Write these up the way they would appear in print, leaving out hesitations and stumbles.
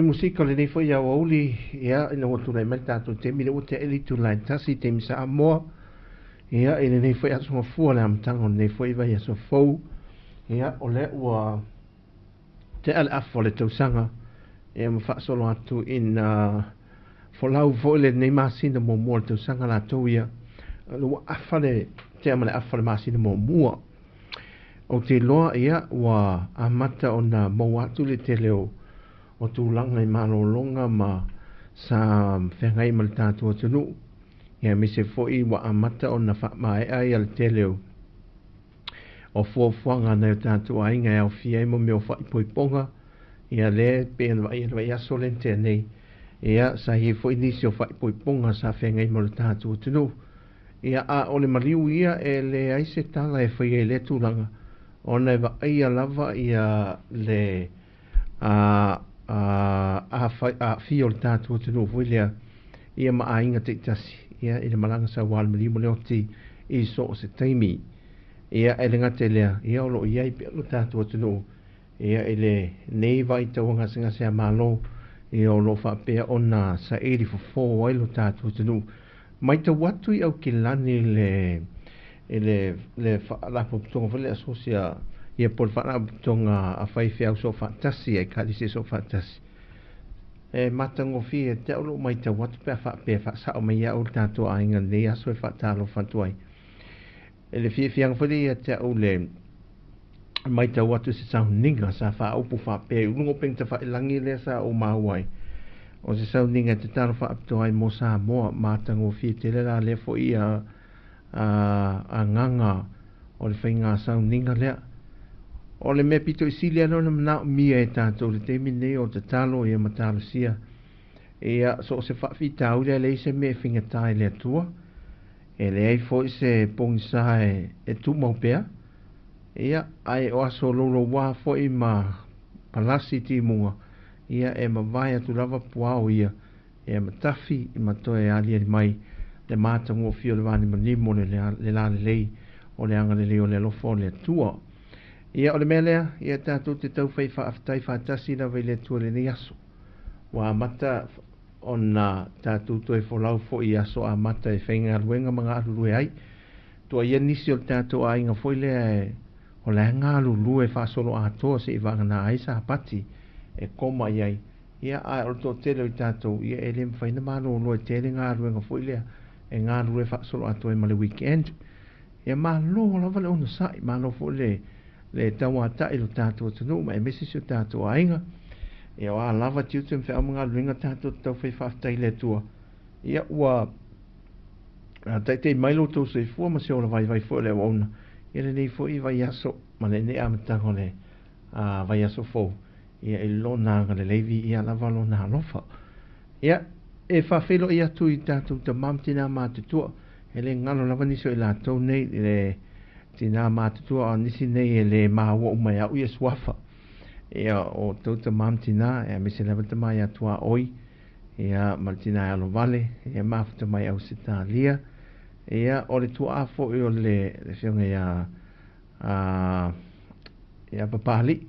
musika o lenei foi aoauli, ia, ina ua tulai mai le tatou taimi lea ua tea i le itula e 1 i taimi Samoa, ia, i lenei foi aso Gafua, le amataga o lenei foi vaiaso fou, ia, o lea ua tea le afa o le tausaga, ia, ma faasolo atu ina folau foi lenei masina muamua o le tausaga latou ia, ua afa le tea ma le afa o le masina muamua. Ou te iloa, ia, ua amata ona maua atu le tele o tulaga i malologa ma sa feagai ma le tatou atunuu, ia, aemaise foi ua amata ona faamaea ia le tele o fuafuaga a nai o tatou aiga e aofia ai mo mea o faaipoipoga, ia, lea e pei ona vaaia le vaiaso lea na tea nei, ia, sa i ai foi nisi o faaipoipoga sa feagai ma le tatou atunuu. Ia, a o le maliu ia e leai se tala e faia i lea tulaga, ona e vaaia lava ia le a a aafia o le tatou atunuu foi lea, ia, ma aiga taitasi, ia, i le malaga sauā le maliu ma le oti i so o se taimi. Ia, e le gata i lea, ia, o lo o i ai pea lo tatou atunuu, ia, i lenei vaitau gasegase a Malo, ia, o lo o faapea ona saili fofo ai lo tatou atunuu. Matau atu i Aukilani le i le faalapotopotoga foi le asosia, ia, po o le faalapotopotoga a faifeau soofaatasi, Ekalesia Soofaatasi, e matagofie te au lou matau atu pe a faapea faasao mai au le tatou aiga lenei aso e faatalofa atu ai. E le fiafiaga foi lea ia te au le matau atu se sauniga sa faaupu faapea i uluga o upega tafailagi lea sa ou maua ai, o se sauniga e tatalo faapitoa ai mo Samoa. Matagofie tele la lea foi ia agaga o le faiga sauniga lea. O le mea pito i sili lea ona manaomia e tatou i le taimi lenei o tatalo, ia, ma talosia, ia, so o se faafitauli, e leai se mea e faigata i le Atua, e leai foi se pogisa e tumau pea, ia, ae o aso loulouā foi ma palasi timuga, ia, e mavae atu lava puao ia, e matafi ma toe aliali mai le matagofie o le vanimonimo, le lalelei o le agalelei o le alofa o le Atua. Ia, o le mea lea, ia, tatou te taufai faafetai faatasi lava i le Atua lenei aso. Ua amata ona tatou toe folau foi i aso amata e faigaluega ma galulue ai. Tua ia nisi o le tatou aiga foi lea e o le galulue faasolo atoa seia vagana ai Sapati e koma i ai. Ia, ae o le toatele o i tatou, ia, e le mafai ona malolo, e tele galuega foi lea e galulue faasolo atoa ai ma le weekend. Ia, malo lava le onosai, malo foi le tauata'i lo tatou atunuu ma aemaise si o tatou aiga. Ia, o a lava tiute ma feau ma galuega, tatou te taufai faafetai i le Atua. Ia, ua taita'i mai lo outou soifua ma se ola vaivai foi o le auauna i lenei foi vaiaso ma lenei amataga o le vaiaso fou, ia, i lona agalelei, viia lava lona alofa. Ia, e faafeiloai atu i tatou tamā ma tinā matutua, e le galo lava nisi o i latou nei, le tinā matutua, o nisi nei e le maua uma e au ia suafa. Ia, o tou tamā ma tinā, aemaise lava le tamā ia Tuaoi, ia, ma le tinā e Alovale, ia, mafuta mai Ausetalia. Ia, o le tuaa foi o le afioga ia Papali'i,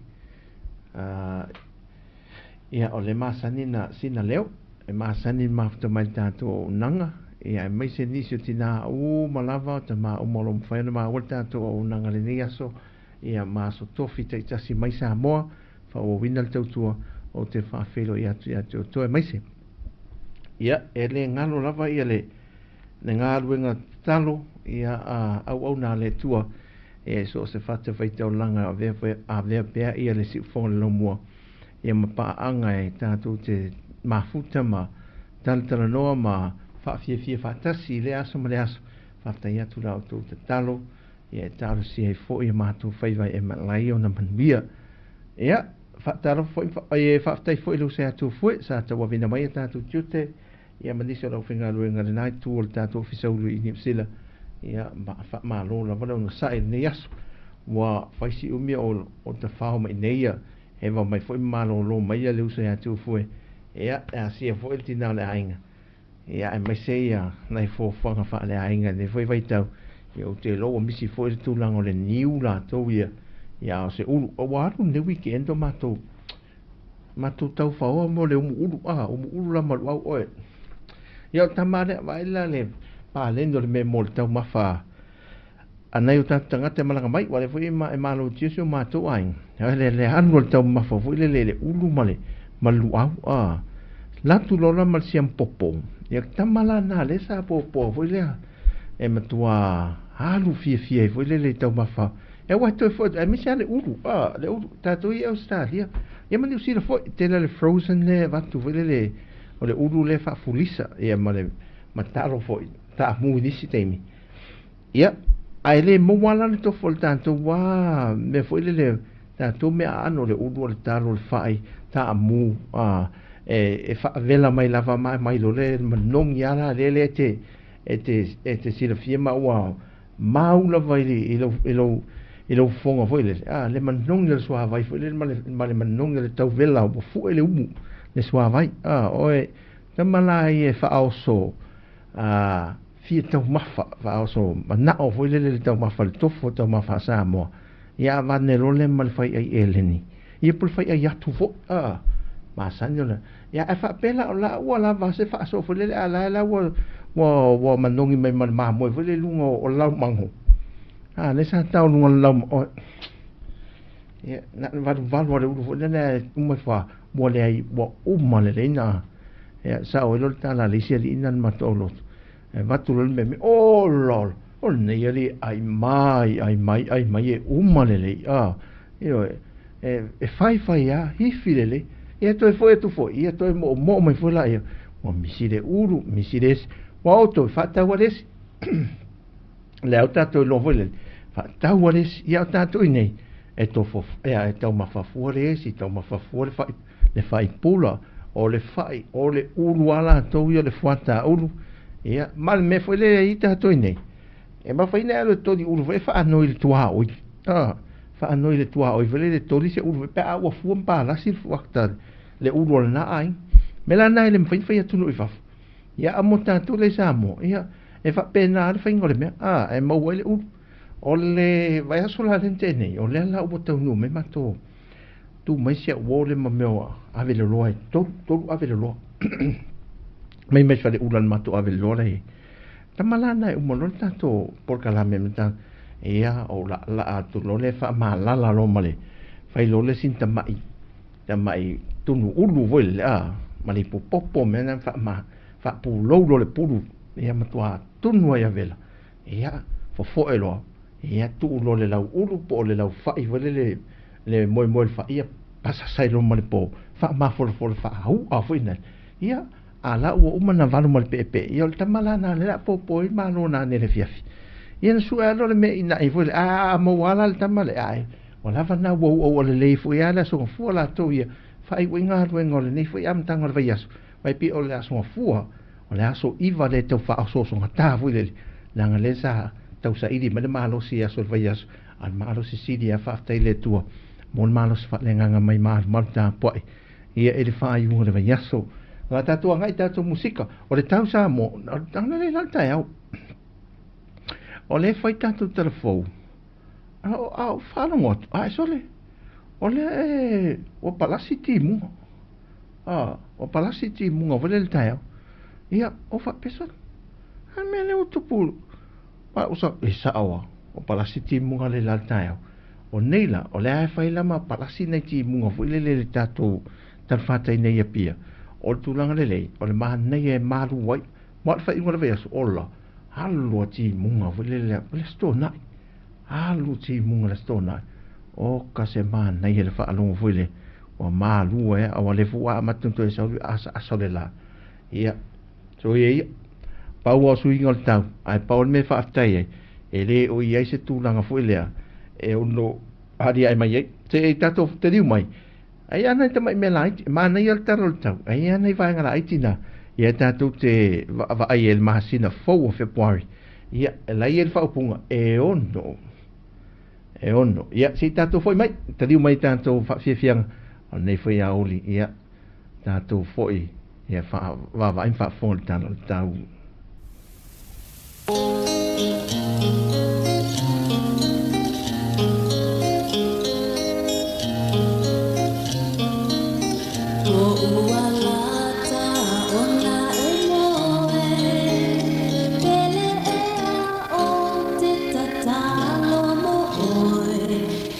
ia, o le masani na sina leo e masani mafuta mai le tatou auaunaga. Ia, aemaise nisi o tinā uma lava, tamā uma o lo o mafai ona maua le tatou auaunaga lenei aso, ia, ma aso tofi taitasi mai Samoa faaauauina le tautua. Ou te faafeiloai atu ia te outou, aemaise ia e le galo lava ia le galuega tatalo, ia, a auauna a le Atua e so o se fata faitaulaga avea avea pea ia le siufofoga o le laumua, ia, ma paaga e tatou te mafuta ma talatalanoa ma faafiafia faatasi i lea aso ma le aso. Faafetai atu la outou tatalo, ia, e talosia ai foi ia matou faiva e malai ona manuia. Ia, faatalofa foi, e faafetai foi le uso atu foi sa tauavina mai a tatou tiute, ia, ma nisi o le aufaigaluega lena itu o le tatou ofisa ulu i Niu Sila. Ia, faamalo lava le onosai lenei aso. Ua fai si umi o tafao mai nei, ia eva mai foi ma malolo mai ia le uso ia Tufue. Ia, e asia foi le tinā o le aiga, ia, aemaise ia nai fuafuaga faaleaiga lenei foi vaitau. Ia, ou te iloa ua misi foi le tulaga o le niu latou ia, ia, a o se ulu ua alu lenei weekend o matou. Matou taufaoa mo le umuulu, a, umuulu la ma luau oe. Ia o tama lea vaai la le paleni o le mea mo le taumafa a nai o tatou tagata e malaga mai, ua lea foi e malotia si o matou aiga. Ia le le alu o le taumafa foi lele i le ulu ma le ma le luau, a, latu loa la ma le siampopo. Ia tama la na lea sa popoa foi lea e matua alu fiafia ai foi lele i taumafa. E aua toe foi, aemaise lava le ulu, a, le ulu, tatou i Ausetalia, ia ma Niu Sila foi, tele le frozen lea e avatu foi lele, o le ulu lea e faafulisa, ia ma le ma talo foi, taamu i nisi taimi. Ia, ae le maua la le tofu o le tatou lava mea foi lele, tatou mea aano, le ulu o le talo, o le fai, taamu, a, e faavela mai lava ma aumai loa le manogi lava la lea e te, e te, e te silafia ma ua mau lava i lou, i lou, i lou fofoga foi lele, a, le manogi o le suavai foi lele ma le, ma le manogi o le tauvela ua fue le umu le suavai, a, oe tama la ia e faaoso, a, fia taumafa, faaoso manao foi lele le taumafa le tofu o taumafa a Samoa, ia avane loa lea ma le fai ai eleni, ia po le fai ai atu foi, a, masani ona, ia ae faapea la o la ua lava se faasoa foi lele, a la la ua ua ua manogi mai ma le mamoe foi lele i luga o le laumago, a, lea sa tau luga o le laumago, ia, na o le valuvalu lava o le ulu foi lele ae uma ifo lava, ua leai, ua uma lelei na, ia, sao ai loa le tala a le isi alii na na matou lotu, e avatu loa le mea, ola, ola, o lenei alii ai mai, ai mai, ai mai e uma lelei, a, ioe, e, e faifai lava, hifi lelei, ia toe foi atu foi, ia toe moomoo mai foi laia, ua misi le ulu, misi le esi, ua outou, faatau a le esi, le au tatou iloa foi lele, faatau a le esi, ia o tatou i nei, e tofo, e taumafa fua le esi, taumafa fua le fai, le faipula, o le fai, o le ulu a latou ia, o le fuata ulu, ia, ma le mea foi lea i tatou i nei, e mafai ona e alu e toli ulu foi e faanoi i le tuaoi, a, faanoi i le tuaoi foi lele e toli se ulu foi pe a ua fua ma palasi le fuata, le ulu o lena aiga. O le mea la lena e le mafai ona fai atunuu i fafo. Ia, a mo tatou la i Samoa, ia, e faapena le faiga o le mea, a, e maua ai le ulu. O le vaiaso la lea na tea nei, o lea la ua taunuu mai matou tu mai si au uo le ma mea o aveloloa e tolu, tolu aveloloa. Mai mai faleula le matou aveloloa la e. Tama la na e uma loa le tatou polokalame ma ta, ia, o laalaa atu loa le faamalala loa ma le fai loa le sina tamai, tamai tunu ulu foi lele, a, ma le ipupopo mea na faama, faapulou loa le pulu, ia matua tunu ai avela. Ia, fofoe loa, ia tuu loa le lau ulu po o le lau fai foi lele, le moemoe le fai, ia pasasa ai loa ma le po, faamafolafolo faau'a foi na. Ia, a la ua uma na valu ma le peepee, ia o le tama la na le la popo ai malo na ane le afiafi. Ia na sue lava le mea ina'i foi le, a, a maua lava la le tama le, ae, ua lava na ua uaua lelei foi lava le aso gafua latou ia, faaiu ai galuega o lenei foi amataga o le vaiaso, vai pei o le aso gafua, O le aso 9 lea e tau faaosoosogata foi lele, leaga lea sa tausaili mai le malosi i aso o le vaiaso, a o le malosi sili lava faafetai i le Atua mo le malosi faaleagaga mai malumalu tapuai ia i le faaiuga o le vaiaso. O le a tatou agai i tatou musika, o le tau Samoa, ana lea la le taeao. O lea e fai tatou tala fou, a o faalogo atu, ae sole, o lea e ua palasi timuga. A, ua palasi timuga foi lea i le taeao. Ia, o faapea sole, a le mea lea ua tupu, a o sa, e sao lava, ua palasi timuga le la i le taeao. O nei la, o lea e fai la ma palasi nai timuga foi lele i le tatou talafatai nei i Apia. O le tulaga lelei, o le manaia e malu ai. Ma o le faaiuga o le vaiaso, ola, alu a timuga foi lele, le Aso Toonai. Alu timuga le Aso Toonai. O ka se manaia le faalogo foi le ua malu ai, a ua le foi ua amata ona toe sau le asaasa o le la. Ia, soia ia, pau lava o suiga o le tau, ae pau le mea e faafetai ai, e le o i ai se tulaga foi lea e ono aliae mai ai. Se i tatou taliu mai, ai a nai tamai mea laiti, e manaia le tala o le tau, ai a nai vaega laiti na, ia tatou te vaavaai ai i le masina fou o Fepuari, ia, e la i ai le faaupuga, e ono. E ono. Ia, se i tatou foi mai, taliu mai tatou faafiafiaga, o lenei foi aoauli, ia, tatou foi, ia, vaavaai ma faafofoga i le tala o le tau.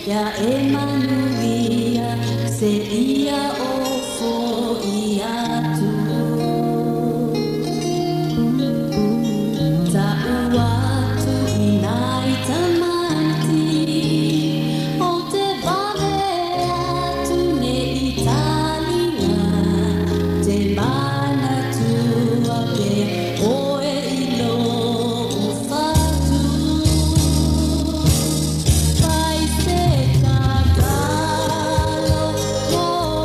Ia e manuia seia oo fo'i atu. Ta'u atu i nai tamaiti, ou te vave atu nei taliga, te manatua pea oe i lo'u fatu. Fai se tatalo mo.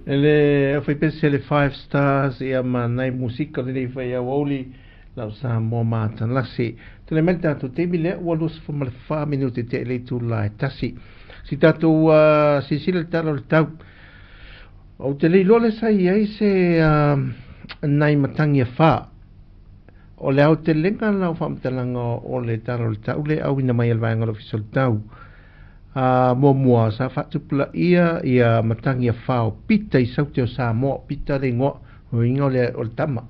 Le faipese le Five Stars ia ma nai musika lenei fai aoauli lau Samoa matalasi. Tele mai le tatou taimi lea ua 24 minute te le itula e tasi. Si tatou silasila i le tala o le tau. Ou te le iloa le sa i ai se nai matagi e fa. O le aotelega la o faamatalaga o le tala o le tau le auina mai e le vaega o le Ofisa o le Tau. Muamua, sa faatupulaia ia matagi e fa o Pita i Saute o Samoa. O Pita le igoa, o uiga o le, o le tama.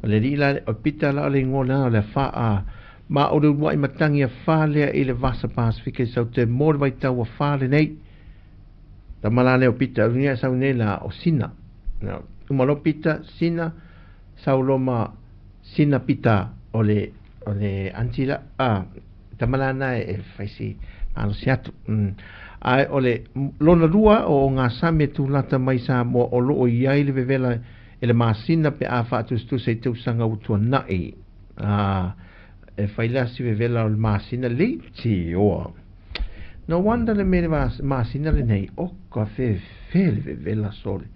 O le alii la, o Pita la o le igoa lea o le afa a. Ma o le uluai matagi e fa lea i le Vasa Pasifika i Saute mo le vaitau afa lenei. Tama la lea o Pita, o uiga e sau nei la o Sina. Uma loa Pita, Sina, sau loa ma Sina Pita o le o le aunty la a tama la na e fai si malosi atu. Ae o le lona lua o ngā sami e tūlata mai Samoa o loo i ai le vevela e le masina pe a faatusatusa i tausaga ua tuanai. E fai la si vevela o le masina le tioa. No wonder le mea le masina lenei, o ka fefe le vevela sole.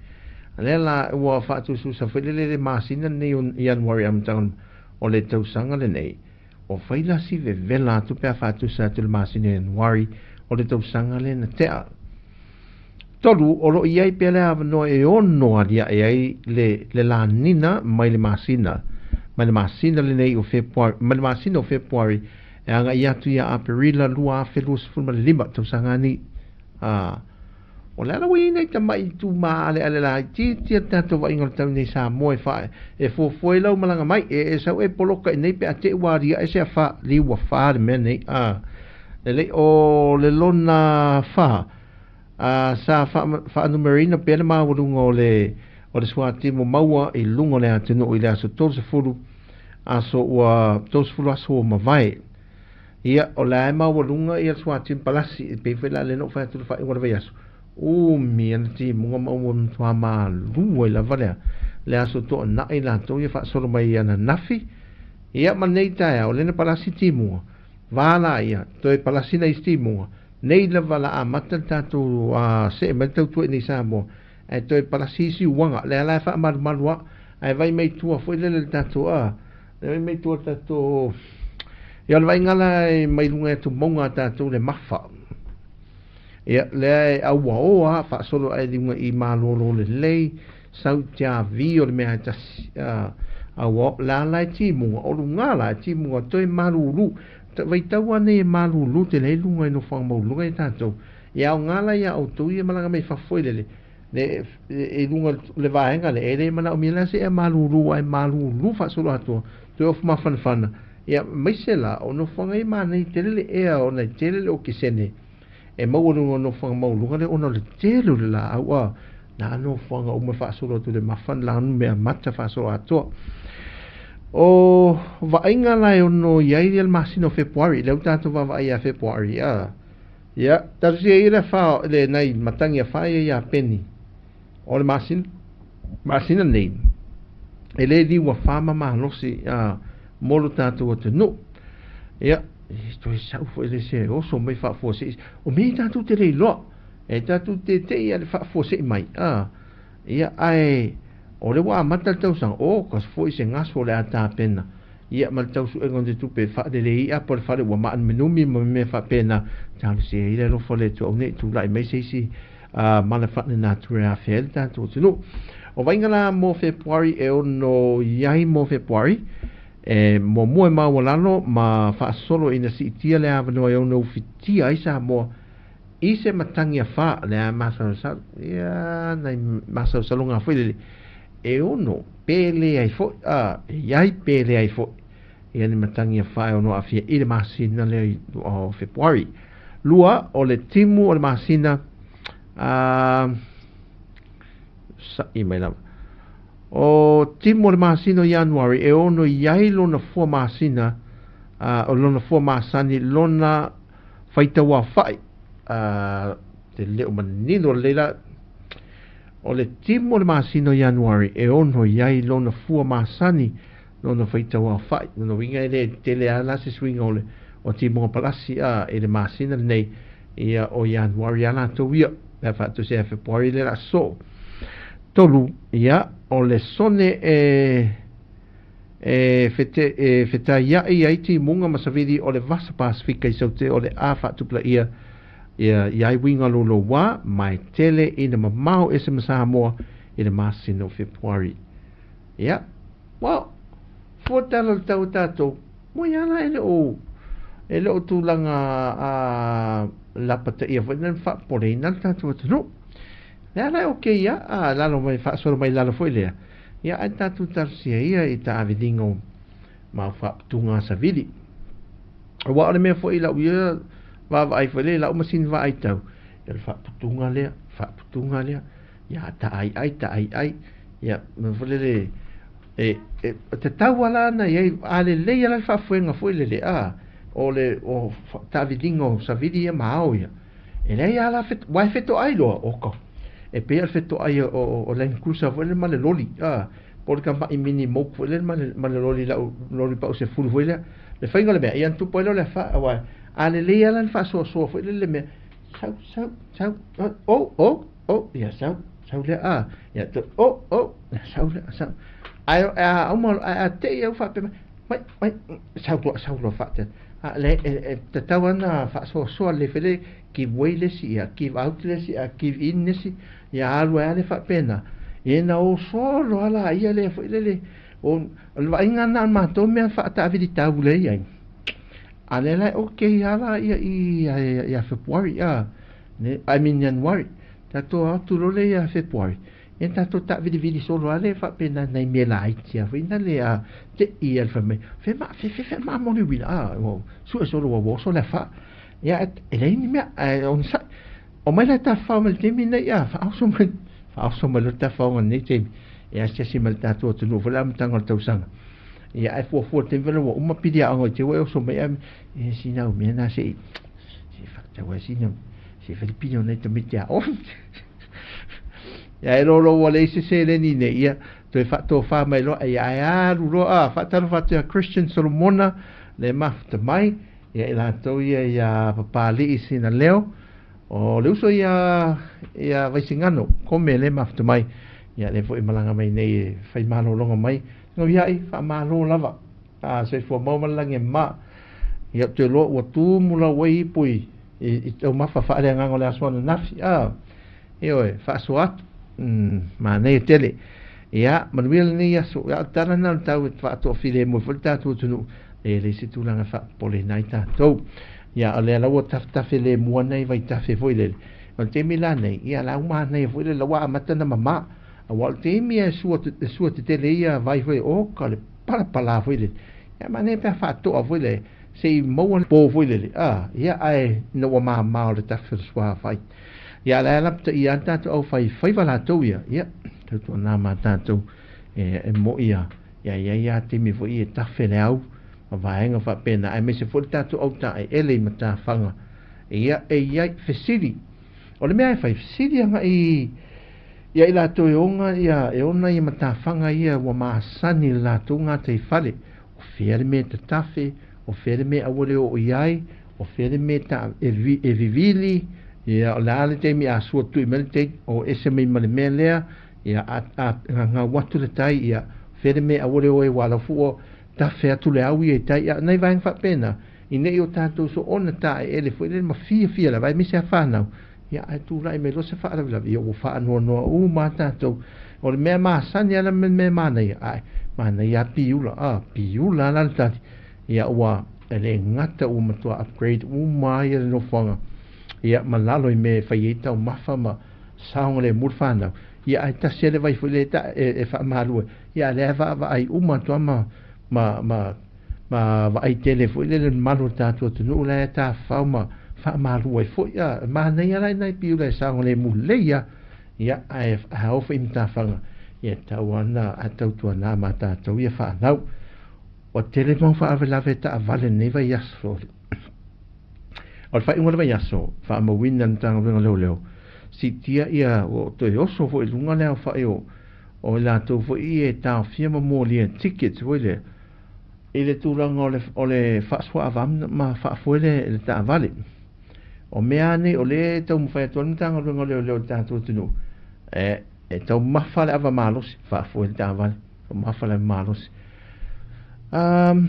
Lea la ua faatusatusa foi lele le masina lenei o Ianuari amataga o le tausaga lenei, ua fai la si vevela atu pe a faatusa atu i le masina o Ianuari o le tausaga lea na tea. Tolu, o lo o i ai pea le avanoa e ono aliae ai le le lanina mai le masina, mai le masina lenei o Fepuari, mai le masina o Fepuari e agai atu ia Aperila 2025, tausaga nei. Ā, o le ala ua i ai nai tamaʻi tūmāʻaleʻale laitiiti a le tatou vaaiga o le tau nei Samoa e wha, e fuafua ai lau malaga mai, e e sau e poloka i nei pe a te ua aliae se afa, liu ua wha le mea nei, a. Lelei, o le lona wha, a, sa wha, whaanumerina pea le maualuga o le, o le suatimo maua i luga o le atunuu i le aso 30 aso ua, 30 aso ua mavae. Ia, o la e maualuga ia le suatimo palasi, e pei foi la lea na ou fai atu i le faaiuga o le vaiaso, umi ana timuga ma ua matua malū ai lava lea, le aso toanaʻi latou ia faasolo mai ananafi. Ia, ma lenei taeao, lea na palasi timuga, va la ia, toe palasi nai isi timuga, nei lava la amata le tatou see mai le tautua i nei Samoa, ae toe palasi isi uaga, lea la e faamalumalu a, ae vai mai tua foi lele le tatou, le vai mai tua le tatou, ia o le vaaiga la e mai luga atu mauga a tatou le mafa. Ia, lea e auaoa faasolo ae luga i malolo lelei, sau te avi o le mea e tasi, auao, la la e timuga, o luga la e timuga, toe malulu, vaitau a nei e malulu te lei luga i nofoaga maualuga ia tatou. Ia aoga la ia outou ia malaga mai fafo i lele, le, i luga le vaega lea, e le manaomia la se ea malulu ae malulu faasolo atoa, toe ofu mafanafana. Ia, aemaise la, o nofoaga ia manaia tele le ea ona e tele le okesene e maua luga o nofoaga maualuga lea ona o le tele o le laau a na nofoaga uma faasolo atu le mafa la mea mata faasolo atoa. O vaaiga la e ono i ai le masina o Fepuari, lea ua tatou vaavaai ia Fepuari, a. Ia, talosia ia le afa le nai matagi afa ia ia Peni. O le masina, masina nei, e le liu afa ma malosi a mo lo tatou atunuu. Ia, e toe sau foi le se oso mai faafuasei. O mea tatou te le iloa. E tatou te te i a le faafuasei mai. A, ia, ae, o le ua amata le tausaga, o, ka foi se gaso o le a tapena. Ia, ma le tau suega o te tupe e faalelei i'a po o le fale ua maanuminumi ma mea faapena. Talosia ai le alofa o le Atua nei tulai mai se isi mala faalenatura e afea ai le tatou atunuu. O vaaiga la mo Fepuari e ono i ai mo Fepuari, e muamua e maualalo ma faasolo ina siitia le avanoa e ono ufitia ai Samoa i se matagi afa le a masalosalo, ia nai masalosaloga foi lele e ono pe le ai foi, a, e i ai pe le ai foi ia ni matagi afa e ono aafia i le masina lea o Fepuari. Lua, o le timu o le masina, a, saʻi mai lava. O timu o le masina o Ianuari e ono i ai lona fua masina, a, o lona fua masani, lona faitauaofaʻi, a, te le o manino lelei la, o le timu o le masina o Ianuari e ono i ai lona fua masani, lona faitauaofaʻi. Lona uiga e le tele lava la se suiga o le o timuga palasi, a, i le masina lenei ia o Ianuari a latou ia. pe a faatoese ia Fepuari le aso. Tolu, ia, o le sone e e fete e fetaia'i ai timuga ma savili o le Vasa Pasifika i Saute o le a faatupulaia ia i ai uiga loulouā ma e tele ina mamao ese ma Samoa i le masina o Fepuari. Ia, well, fua tala o le tau o tatou, moi lava la e le o e le o tulaga a lapataia foi na faapopoleina le tatou atunuu. Lea la e okay ia, a lalo mai faasolo mai lalo foi lea. Ia ae tatou talosia ia i taaviliga o mau faaputuga savili. Aua o le mea foi i lau ia vaavaai foi lea i lau masini vaai tau, ia le faaputuga lea, faaputuga lea, ia taaiai, taaiai, ia mea foi lele, e, e, tatau ala ana i ai, a lelei ala le faafoega foi lele, a, o le o taaviliga o savili ia ma ao ia, E leai a la fet, wa e fetoai loa, oka. E pei o le fetoai o, o, o Land Cruiser foi lele ma le loli, a, po o le tamai mini moke foi lele ma le, ma le loli lau, loli pau sefulu foi lea. Le faiga o le mea, ia na tupu ai loa le afa, aua a lelei lava la le faasoasoa foi lele le mea, sau, sau, sau, o, o, o, ia sau, sau lea, a, ia to, o, o, ia sau lea, sau. Ae, a uma, ae a te i au faapea mai, mai, mai, sau loa, sau loa faatali. A le, e, e tatau lava ona faasoasoa lelei foi le give way le isi, ia give out le isi, a give in le isi, ia alu ai lava le faapena. Ia na o solo lava laia lea foi lele, o, o le vaaiga lena a le matou mea faataavili tau lea i ai. A lea la e okay lava laia i ia Fepuari, a, I mean Januari. Tatou atu loa lea ia Fepuari, Ia tatou taavilivili solo lava lea faapena nai mea laiti lava foi na le a te i a le fai mai, fe ma fe fe fe ma mo le uila a ua sue solo ua oso le afa. Ia e leai ni mea ae onosai. Omai la tafafao mai le taimi nei a faaoso mai faaoso mai loa le tafafaoga i lenei taimi e asiasi mai le tatou atunuu foi le amataga o le tausaga. Ia ae fuafua le taimi foi lea ua uma pili aoga i te ua e oso mai ae e sina au mea na se i se i faatau ai sina se i fai le pili o nai tamaiti aoga. Ia e lolo ua leai se seleni nei, ia toe faatofa mai loa, ia ae alu loa, a, faatalofa atu ia Christian Solomona, le mafuta mai, ia i latou ia ia Papali'i Sinaleo, o le uso ia, ia Vaisigano, Kome le mafuta mai, ia lea foi e malaga mai nei e fai malologa mai, Gauia'i, faamalo lava, a, soifua maua ma le lagi e mama. Ia ou te iloa ua tumu lau ai ipu i, i, i taumafa faaleagaga o le aso ananafi, a, Ioe, faasoa atu. Umm, manaia tele. Ia, manuia lenei aso. Ia, o le tala lena o le tau e faatoafilemu ai foi le tatou atunuu, e leai se tulaga e faapopoleina ai tatou. Ia, o lea la ua tafetafe lemu ana i vaitafe foi lele. O le taimi la nei, ia, la ua manaia foi lele, la ua amata ona mama. Aua o le taimi e sua, e sua tetele ai ia vai foi, oka le palapala foi lele. Ia, manaia pe a faatoa foi le, se i maua le po foi lele, a, ia, ae ina ua mama o le tafe o le suavai. Ia la lapta ia tatou au fai faiva latou ia, ia, tautuana ma tatou e, e mo'i ia, ia ia ia taimi foi e tafe le au ma vaega faapena, aemaise foi le tatou au taeele i matafaga. Ia, e i ai, fesili, o le mea e fai, fesili agai ia i latou e ona ia, e ona ia matafaga ia ua masani i le latou gataifale, o fea le mea e tatafe, o fea le mea e aua le oo i ai, O fea le mea ta e, vi, e vivili, ia, o le a le taimi a sua tui mai le tai, o ese mai ma le mea lea, ia, a, a gagau atu le tai, ia, fea le mea aua le o e ua lau fua, tafe atu le au ia i tai, ia, nai vaega faapena, i nei o tatou soona taeele foi lele ma fiafia lava aemaise a fanau, ia, ae tulai mai loa se faalavelave, ia, ua faanoanoa uma a tatou. O le mea masani lava ma le mea manaia, ae manaia a piula, a, piula la le tali, Ia ua e le gata ua matua upgrade uma ai le nofoaga ia ma lalo i mea e fai ai taumafa ma saogalemu le fanau, ia ae tasi lava le vai foi lea e, e faamalu ai, ia a lea e vaavaai uma atu lava ma, ma, ma, ma vaai tele foi lele le mamalu o le tatou atunuu la e tafafao ma faamalu ai foi. A, e manaia la i nai piula e saogalemu lelei lava, ia ae a oo foi i matafaga, ia e tatau lava ona a tautuana ma tatou ia fanau. Ua tele mau faalavelave taavale i lenei vaiaso. O le faaiuga o le vaiaso, faamauina e le Matagaluega o Leoleo, siitia ia ua toe oso foi i luga le aofai o o i latou foi ia e taofia ma molia tickets foi lea i le tulaga o le o le faasuaava ma faafoe le, le taavale. O mea lava nei o lea e taumafai atu ai le Matagaluega o Leoleo i le tatou atunuu, e, e taumafa le ava malosi, faafoe le taavale, taumafa le ava malosi. Um,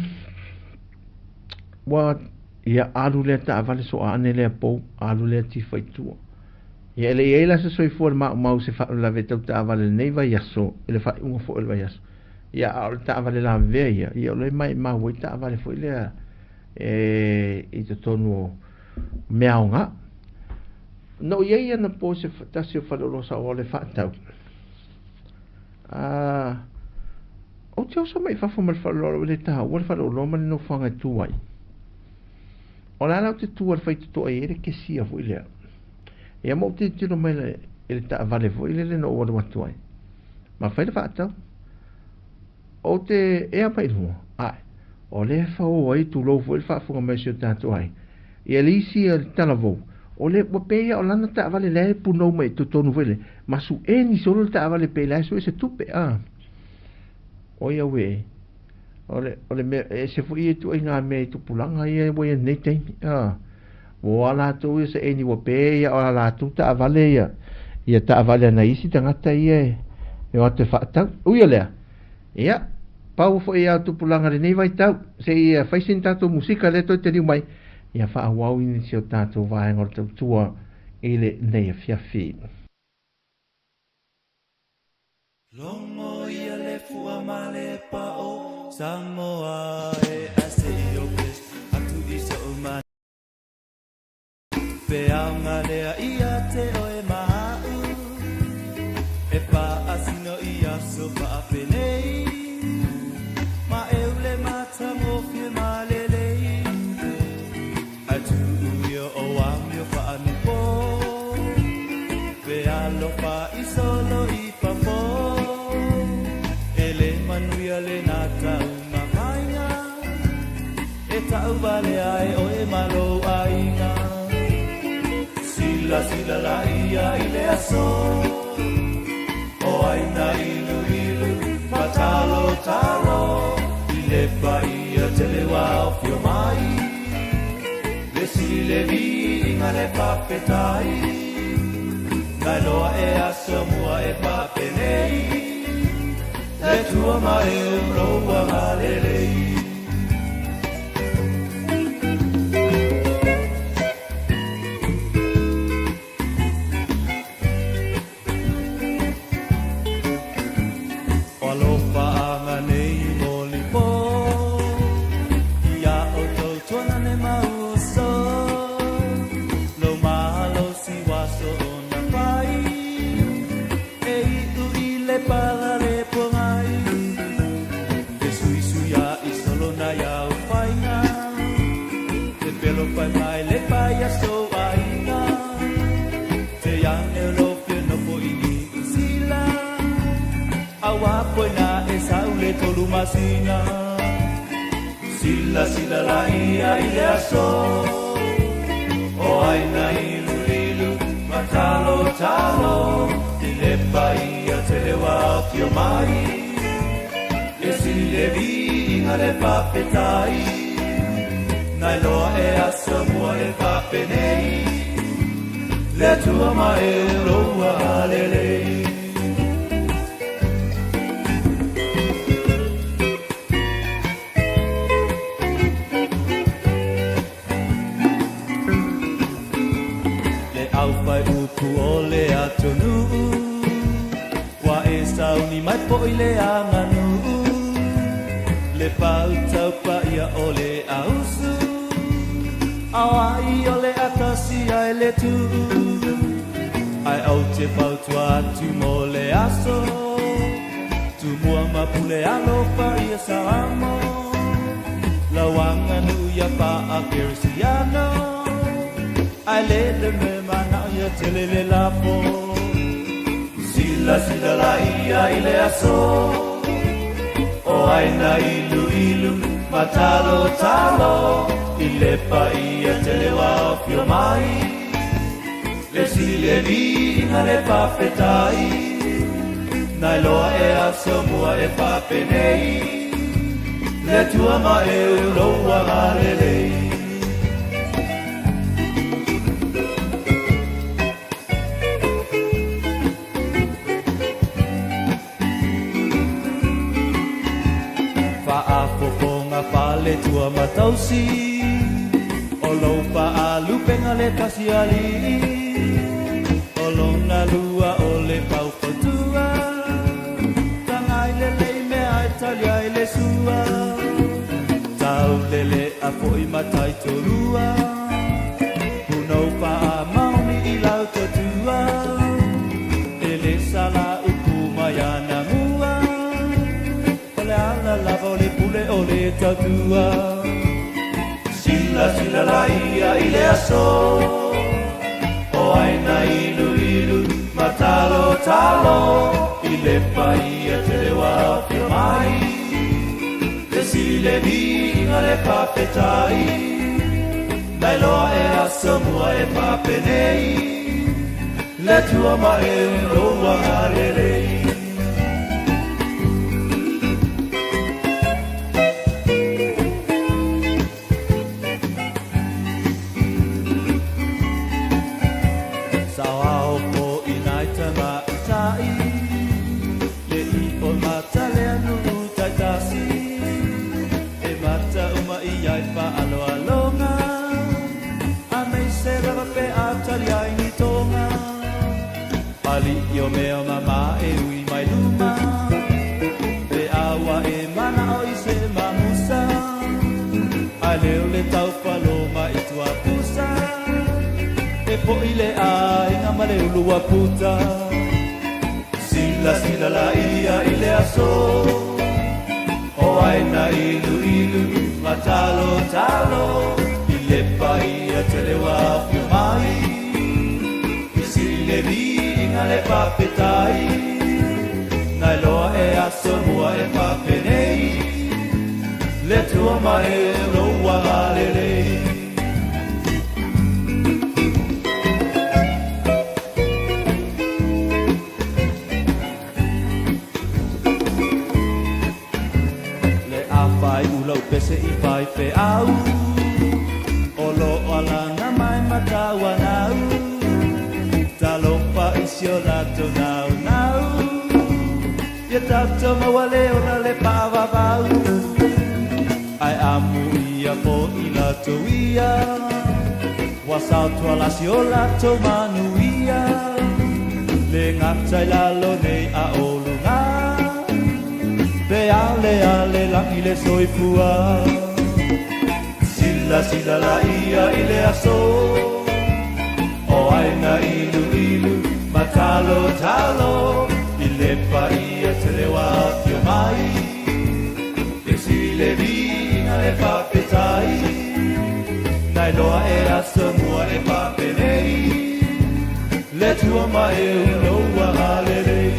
ua ia alu lea taavale soa ane lea pou, alu lea tifa i tua. Ia e le i ai la se soifua le maumau se faalavelave tau taavale i lenei vaiaso, i le faaiuga foi o le vaiaso. Ia a o le taavale lavea ia, ia o lea e maimau ai taavale foi lea e i totonu o mea aoga. Na ou i ai anapo i se tasi o faleoloa saoao le faatau. Ou te oso mai i fafo ma le faleoloa ua le taua le faleoloa ma le nofoaga e tu ai. O le a la ou te tu ai i le faitotoa e i ai le kesia foi lea. Ia ma ou tilotilo mai i le taavale foi lele na ou alu atu ai. Ma fai le faatau. Ou te ea mai i luga, ae, o lea e fao ai, tulou foi le faafofoga mai a si o tatou aiga. Ia le isi ia le talavou, o le, ua pei lava o lana taavale la e punou mai i totonu foi lea, ma sueni solo le taavale pei la e sue se tupe, a. Oi auē, o le, o le mea, e ese foi ia ituaiga mea i tupulaga ia ua i ai i lenei taimi, a. Ua o a latou ia saeni ua pei lava o a latou taavale ia, ia taavale a nai isi tagata ia e o atu e faatau. Ui o lea, ia, pau foi ia o tupulaga i lenei vaitau, se i fai sina tatou musika lea toe taliu mai, ia faaauau i si o tatou vaega o le tautua i lenei afiafi. Logo ia le fua ma le pao Samoa e I say your grace atu i so'u ma pe aoga lea ia te oe ma a'u e paasino i aso faapenei ma e ule matagofie ma lelei ae tuu ia o amio faanipo pe alofa i solo i fafo e le manuia lena taumafaiga e tauvalea ai oe ma lou aiga silasila laia i le aso o aina iluilu ma talotalo i le paia tele ua afio mai le sili le viiga le faafetai na iloa e aso mua e faapenei le Atua ma e lou agalelei. O alofaaga nei molipo ia outou tuanane ma uso lou malosi ua soona fai e iu i le pala le pogai fesuisuiaʻi solo nai au faiga pepelo fai mai le paia sou aiga te ane o lou fia nofo i Niu Sila auā koina e sau le tolu masina silasila laia i le aso o aina iluilu ma talotalo i le paia tele ua afio mai le sili le viiga le faafetai na iloa e aso mua e faapenei le Atua ma e lou agalelei. Le aufai upu o le atunuu ua e sauni mai foi le aganuu le pautau paia o le ausu auai o le atasi ai le tuu ae ou te fautua atu mo le aso Tumua ma pule alofa ia Samoa lau aganuu ia faa-kerisiano ae le le mea manao ia tele le lafo silasila laia i le aso o aina iluilu ma talotalo i le paia tele ua afio mai le sili le viiga le faafetai na iloa e aso mua e faapenei le Atua ma e lou agalelei. tausi O lou paalupenga le tasi alii O lona lua o le faufautua Tagai lelei mea e tali ai le sua Taulele a fo'i matai tolua Punou paamaoni i lau tautua E le sala upu mai ana mua O le ala lava o le pule o le tautua Silasila laia i le aso O aina iluilu ma talotalo I le paia tele ua afio mai Le sili le viiga le faafetai Na iloa e aso mua e faapenei Le Atua ma e lou agalelei. Saoao fo'i nai tamaita'i Le i o matalea nuu taitasi E mata uma i ai faaaloaloga Aemaise lava pe a tali ai ni toga Alii o mea mama e ui mai luma Pe a ua e mana'o i se mamusa Ae leo le taufalo mai Tuapusa E po'i le aiga ma le ulu ua puta Silasila laia i le aso O aina iluilu ma talotalo I le paia tele ua afio mai I sili le viiga le faafetai Na iloa e aso mua e faapenei Le Atua ma e lou agalelei. Le afai ulau pese i faifeau O lo o alaga mai matauanau Talofa i si o latou naunau Ia tatou maua le ola le paavavau Ae amuia fo'i latou ia Ua saotuala si o latou manuia Le gata i lalo nei a o luga Pe aleale lagi le soifua Silasila laia i le aso O aina iluilu ma talotalo I le paia tele ua afio mai E sili le viiga le faafetai Na iloa e aso mua e faapenei Le Atua ma e lou agalelei.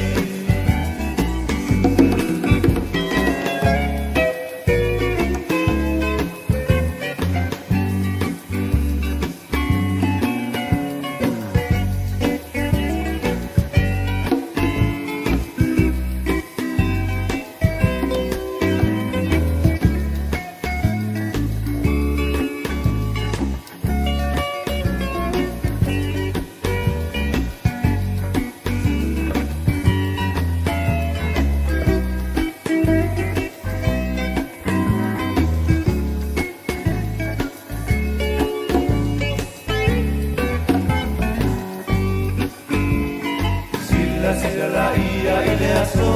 Silasila laia i le aso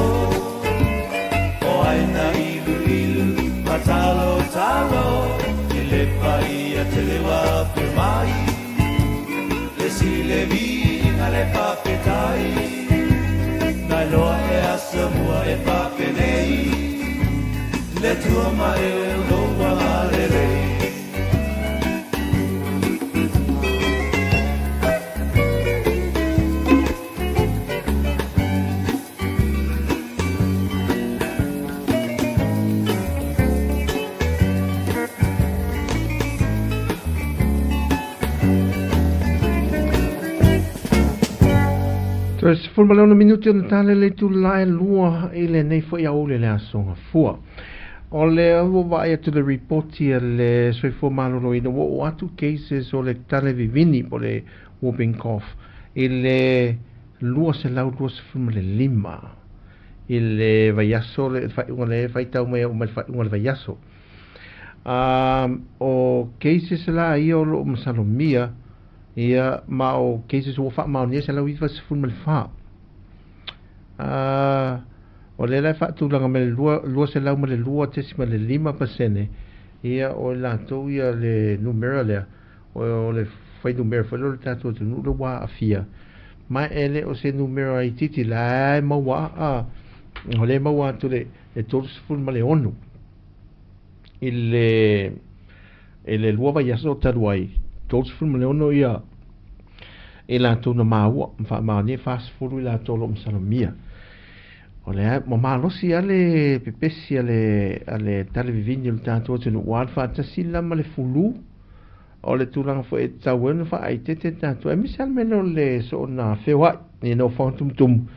O aina iluilu ma talotalo I le paia tele ua afio mai Le sili le viiga le faafetai Na iloa e aso mua e faapenei Le Atua ma e lou agalelei. Toe 16 minute ona tale le itula e lua i lenei foi aoauli le Aso Gafua. O le ua vaai atu le ripoti a le Soifua Maloloina ua oo atu cases o le tale vivini po o le whooping cough i le 225 i le vaiaso le faaiuga le faitau mai au mai le faaiuga o le vaiaso. O cases la ia o loo masalomia, ia, ma o cases ua faamaonia 194. O lea la e faatulaga mai le 202.5%, ia, o i latou ia le numera lea, o le fuainumera foi lea o le tatou atunuu lea ua aafia, ma e le o se numera itiiti la e maua a, o lea e maua atu le 36 i le 2 vaiaso talu ai, 36 ia i latou na maua ma faamaonia, 40 i latou o lo o masalomia. O lea ua malosi lava le pepesi a le talevivini o le tatou atunuu, ua alu faatasi la ma le fulu. O le tulaga foi e tatau ai ona faaeteete tatou, aemaise lava le mea lea o le soona feoai i nofoaga tumutumu,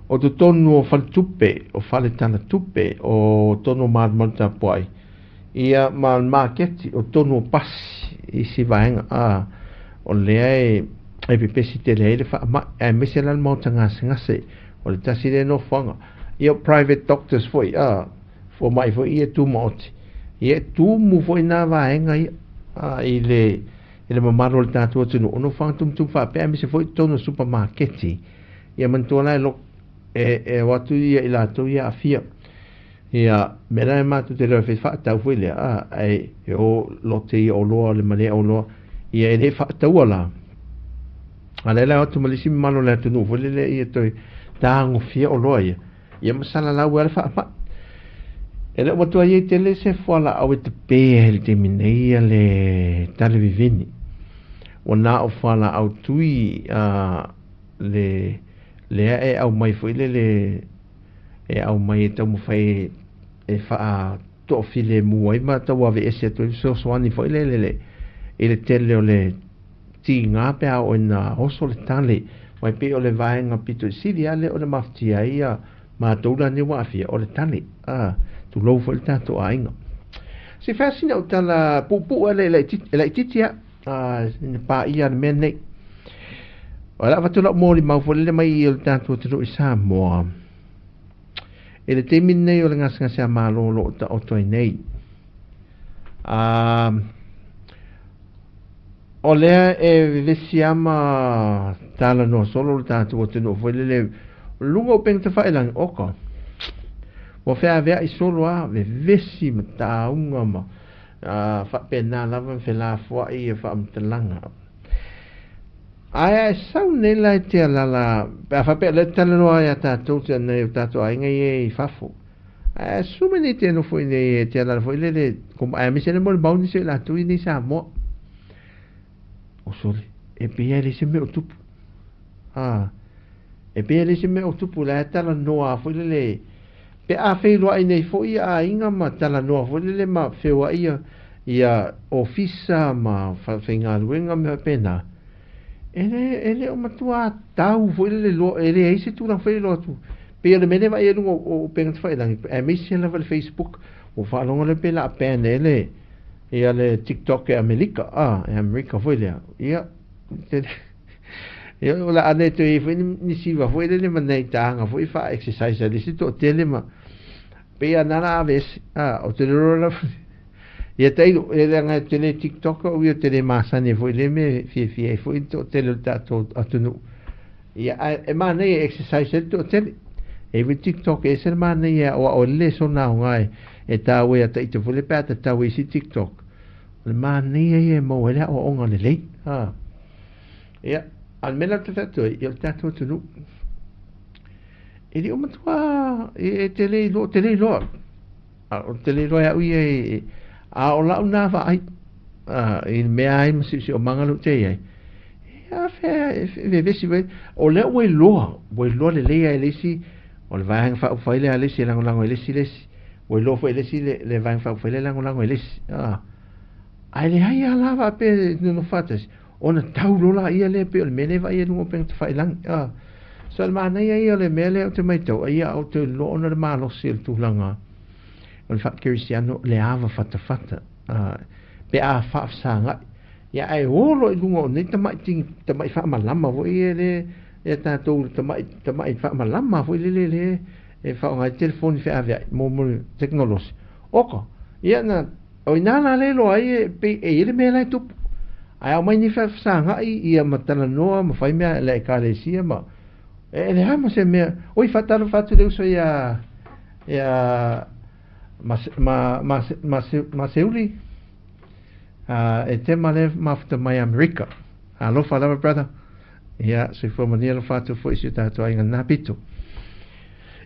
o totonu o faletupe, o faletalatupe, o totonu o malumalu tapuai, ia ma le maketi, o totonu o pasi, isi vaega, o lea e pepesi tele ai le faamai, aemaise la le maota gasegase, o le tasi lea nofoaga. Ia, private doctors foi, fomai foi ia tumaoti, ia e tumu foi nā vaega ia, i le mamalu o le tatou atunuu, o nofoaga tumutumu faapea, aemaise foi totonu o supamaketi. Ia manatua la e lo e o atu ia i latou ia aafia. Ia, mea la e matou te iloa e faatau foi lea, ae e o lote ia oloa, le malea oloa, ia e le faataua la. A lea la o atu ma le isi mamalu o le atunuu foi lele ia toe tagofia oloa ia, ia ma salalau ai le faamai. E le o matua i ai tele se fualaau e tapea i le taimi nei ia le talevivini. Ua na o fualaau tui le lea e aumai foi lele, e aumai e taumafai e faatoafilemu ai ma tauaveese atu ai fesoasoani foi lele i le tele o le tiga pe a oo ina oso le tale. Mai pei o le vaega pito i sili lava lea o le mafatia ai ia matou la nei ua aafia, o le tale. Tulou foi le tatou aiga. Se fai sina o tala puupuu e laitiiti lava, ina paia le mea nei. O le a avatu lau molimau foi lele mai o le tatou atunuu i Samoa. I le taimi lenei o le gasegase a Malo o lo o taoto ai nei. O lea e vevesi lava ma talanoa solo le tatou atunuu foi lele luga o upega tafailagi, oka. Ua feaveai solo lava, vevesi ma tauga ma faapena lava ma felafoai ia faamatalaga. Ae a e sau nei la e te alala, pe a faapea lea te talanoa ia tatou te nei o tatou aiga ia i fafo. Ae sume nei te nofo i nei e te alala foi lele, aemaise le molimau nisi o i latou i nei Samoa. O sole, e pei e le se mea o tupu. E pei e le se mea o tupu, la e talanoa foi lele, pe a feiloai nei foi ia aiga ma talanoa foi lele ma feoai ia ofisa ma faigaluega ma faapena. E le o matua tau foi lele loa, e leai se tulaga foi loa atu. Pei o le mea lea vaai ai luga o upega tafailagi, aemaise lava le Facebook, ua faalogo lea pe la ban e le ia le TikTok e Amerika, e Amerika foi lea. Ia, ia o la ane toe i foi nisi wa foi lele ma nei tānga foi fa exercise a lisi to tele ma pei a nana avese, o te roro la ia tailo, e le ngai tele TikTok o ia tele masani foi le me fia fia foi to tele o tatou atunuu. Ia, e mana e exercise e to tele. E vi TikTok e se mana ia o o le so na ngai e tā we ata i te fule pe ata tau i si TikTok. O le mana ia e mau ele o onga le lei. Ia, al mena te whatua i o tatou atunuu. E li o matua e te lei loa, te lei loa. O te lei loa au ia e a o lau nā vaai. I mea ai ma si o manga lu te iai. E a whea, e vevesi wei. O lea ua iloa, ua iloa le lei a e lesi, o le vaega faaupufai lea a lesi e lagolago e lesi lesi. Ua iloa foi e lesi le vaega faaupufai lea e lagolago e lesi. Ae leai a la faapea nonofo faatasi, ona tau loa la ia lea pei o le mea lea e vaai ai luga o upega tafailagi. So le manaia ia o le mea lea ou te matau, ai ia ou te iloa ona le malosi o le tulaga o le faakerisiano le ava fatafata, pe a faafesagai. Ia ae olo i luga o nei tamai tingi, tamai faamalama foi ia le ia tatou tamai, tamai faamalama foi lele le e faaaoga ai telefoni feaveai mo mo teknolosi. Oka, ia na O ina la le iloa ai e pei e i ai le mea la e tupu. Ae aumai nei fesagai ia ma talanoa ma fai mea le ekalesia ma e le a ma se mea. Oi faatalofa atu le uso ia ia ma ma ma ma, ma Seuli e tema le mafuta mai Amerika. Alofa lava brother. Ia soifua manuia alofa atu foi si o tatou aiga na pito.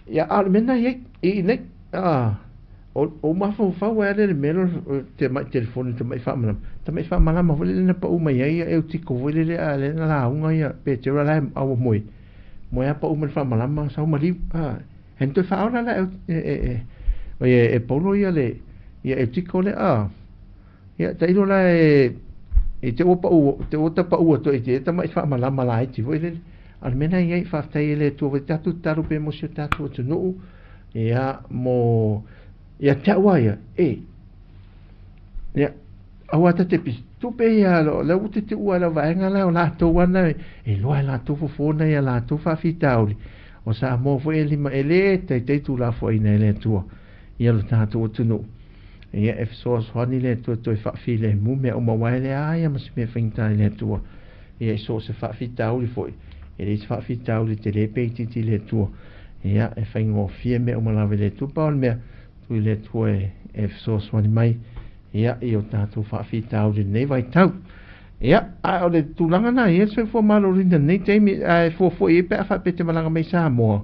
Ia a o le mea na i i nei a o mafaufau ai le mea te mai telefoni te mai faamalama te mai faamalama foi le na pau mai ai e tiko foi le a le na lauga ia pe te ora la au moe moe a pau mai faamalama sau maliu a en toe faaola la e e e o e e paulo ia le ia e tiko le a ia tailo la e e te ua pau te ua tapau atu i te tamai faamalama laiti foi lele. A o le mea lena e i ai, faafetai e le Atua foi tatou tatalo pea mo si o tatou atunuu, ia, mo, ia te au lava ia, e, ia, aua ta te pisi, tupe ia, o lea ua te tuua i lau vaega la o latou ana e iloa e latou fofo nai a latou faafitauli. O Samoa foi e lima, e le taitai tuulafoaiina e le Atua ia lo tatou atunuu. Ia, e fesoasoani le Atua e toe faafilemu mea uma, aua e leai lava ma se mea faigata i le Atua. Ia, i so o se faafitauli foi, e leai se faafitauli tele pe itiiti i le Atua. Ia, e faigofie mea uma lava i le Atua. Pau o le mea, tuu i le Atua e, e fesoasoani mai, ia, i o tatou faafitauli i lenei vaitau. Ia, a o le tulaga lena e i ai le soifua maloloina i lenei taimi, ae fuafua i ai pe a faapea e te malaga mai i Samoa,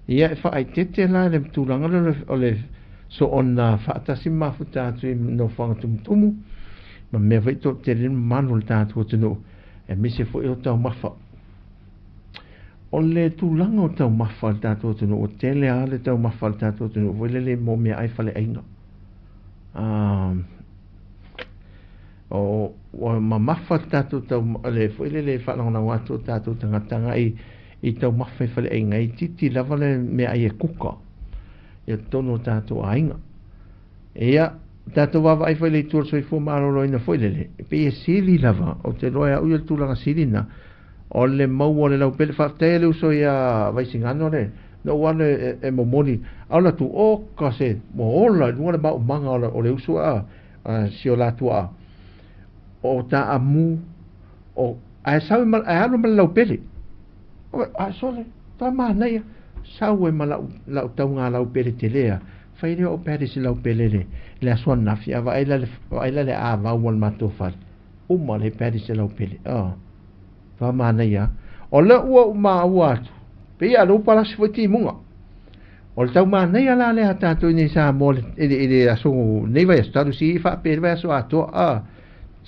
ia, e faaeteete la le tulaga lea o le soona faatasi ma mafuta atu i nofoaga tumutumu ma mea foi toatele le mamalu o le tatou atunuu, aemaise foi o taumafa. O le tulaga o taumafa a le tatou atunuu, ua tele lava le taumafa a le tatou atunuu foi lele mo meaai faleaiga. O, ua mamafa le tatou tau, le foi lele faalagolago atu o tatou tagata agai i taumafa i faleaiga, e itiiti lava le meaai e kuka i totonu o tatou aiga. Ia, tatou vaavaai foi i le itu o le soifua maloloina foi lele, e pei e sili lava, ou te iloa e au ia le tulaga sili lena, o le maua o le laupele. Faafetai e le uso ia Vaisigano le, na ou alu e, e momoli, a ola atu, oka se, ua ola i luga le maaumaga o le uso a, a si o la tuaa, o taamu, o, ae sau ma, ae alu ma le laupele. Ae sole, toa manaia, sau ai ma lau, lau tauga laupele tele a, fai lea o Paris i laupele le, le aso ananafi, a vaai la le, vaai la le avau o le matou fale, uma le Paris i laupele, oh. Toa manaia. O lea ua ou maua atu, pei a lou palasi foi timuga. O le tau manaia la lea a tatou i nei Samoa i le, i le aso nei vaiaso talu si faapea i le vaiaso atoa a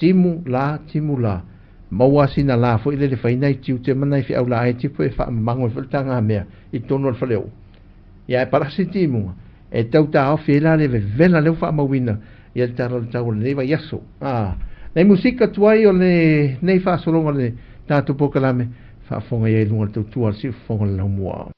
timu la timu la maua sina la foi lele fai nai tiute ma nai feau laiti foi e faamamago ai foi le tagamea i totonu o le faleoo. Ia ae palasi timuga e tau taofi ai la le vevela lea ua faamauina ia le tala o le tau o lenei vaiaso. A nai musika tuai o lenei faasologa o le tatou polokalame, faafofoga i ai i luga o le tautua a le siufofoga o le laumua.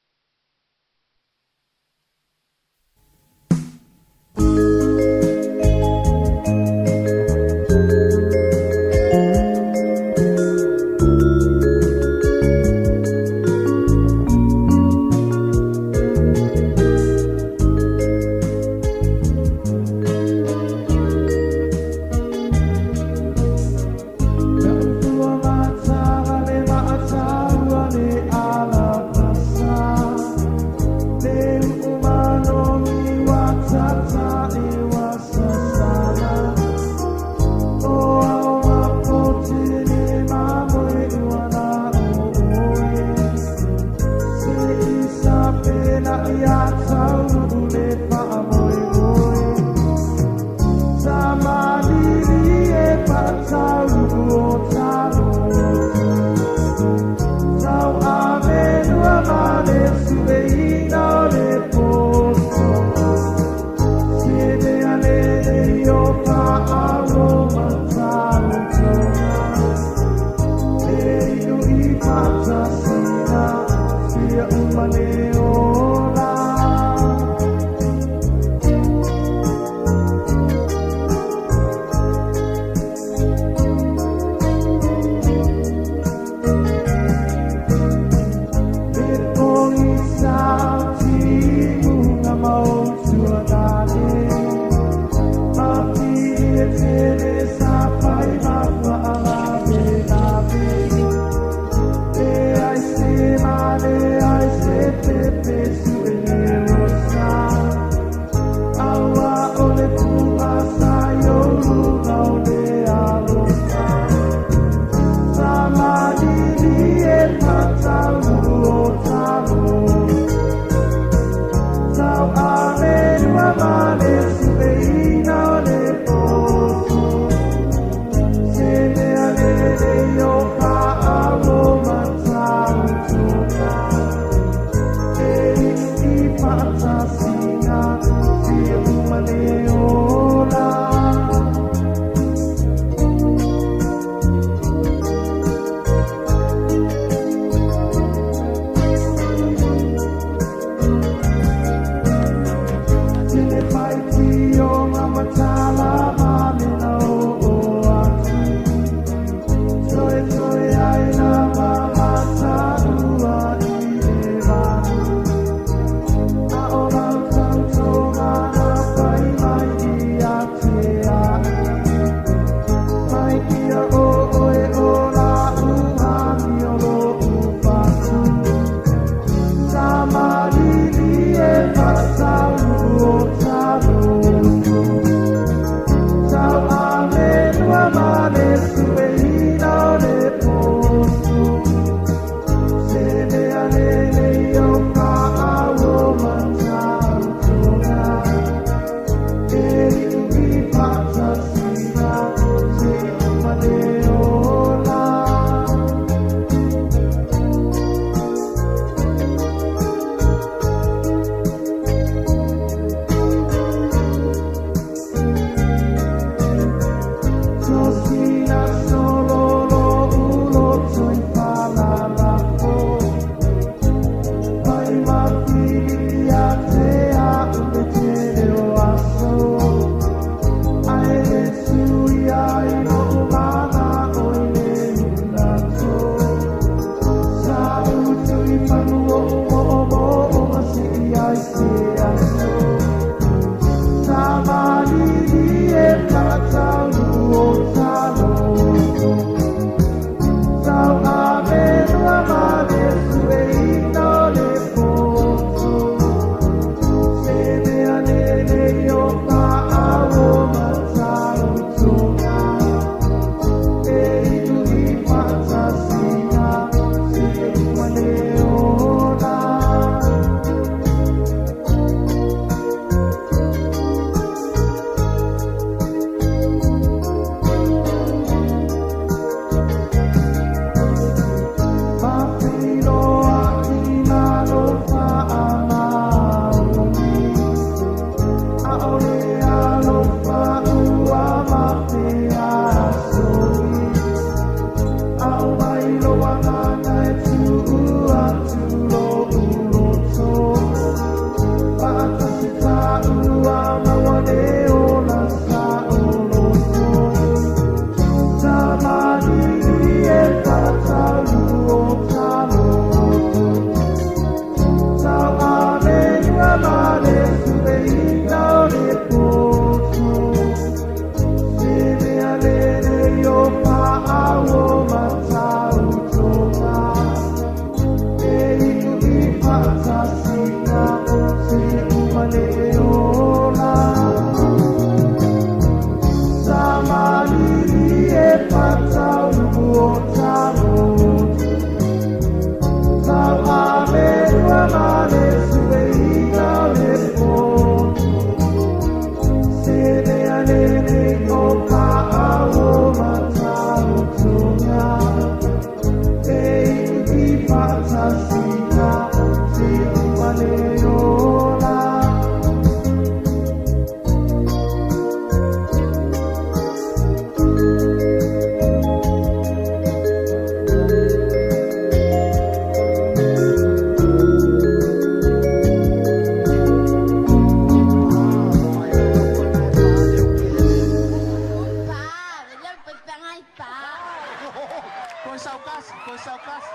Saukasi.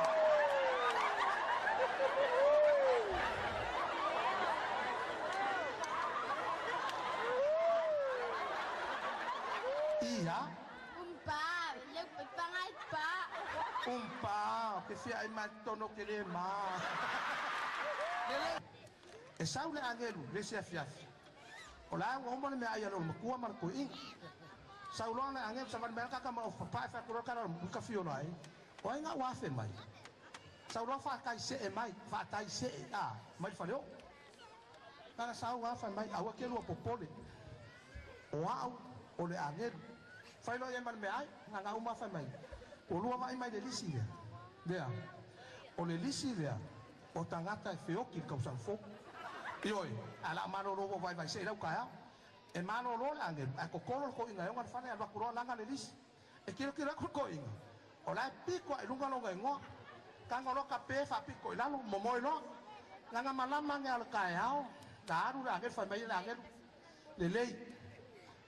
Ia. Umpa, leu pe pangai pa. Umpa, ke fia ai mai tono ke le ma. Lele. E sau le angelu, le se afiafi. O la ua uma le mea ai a le makua ma le koi'iga. Sau loa le agelu savali mai kaka ma o papae faatulou le kala o ka fio loa ai. O ai ga ua afe mai. Sau loa faatai se'e mai, faatai se'e a mai le faleo'o. Kaka sau afa mai, aua ke lua popole. O a'u o le agelu. Fai loa ia ma le mea ai, gaga uma afa mai. Ua lua va'i mai le lisi lea. Lea. O le lisi lea, o tagata e feoki le tausaga fou. Ioe, ae o le a malolo ua vaivai se'e i lau taeao. E malolo le agelu, ae totolo le toeaina e ona le fale, alu atu loa laga le lisi. E tilotilo atu le toeaina, o la e pito lava i luga lona igoa. Tago loa tape faapito i lalo, momoe loa. Laga malama ane lava o le taeao, na alu le agelu, fai mai le agelu, lelei,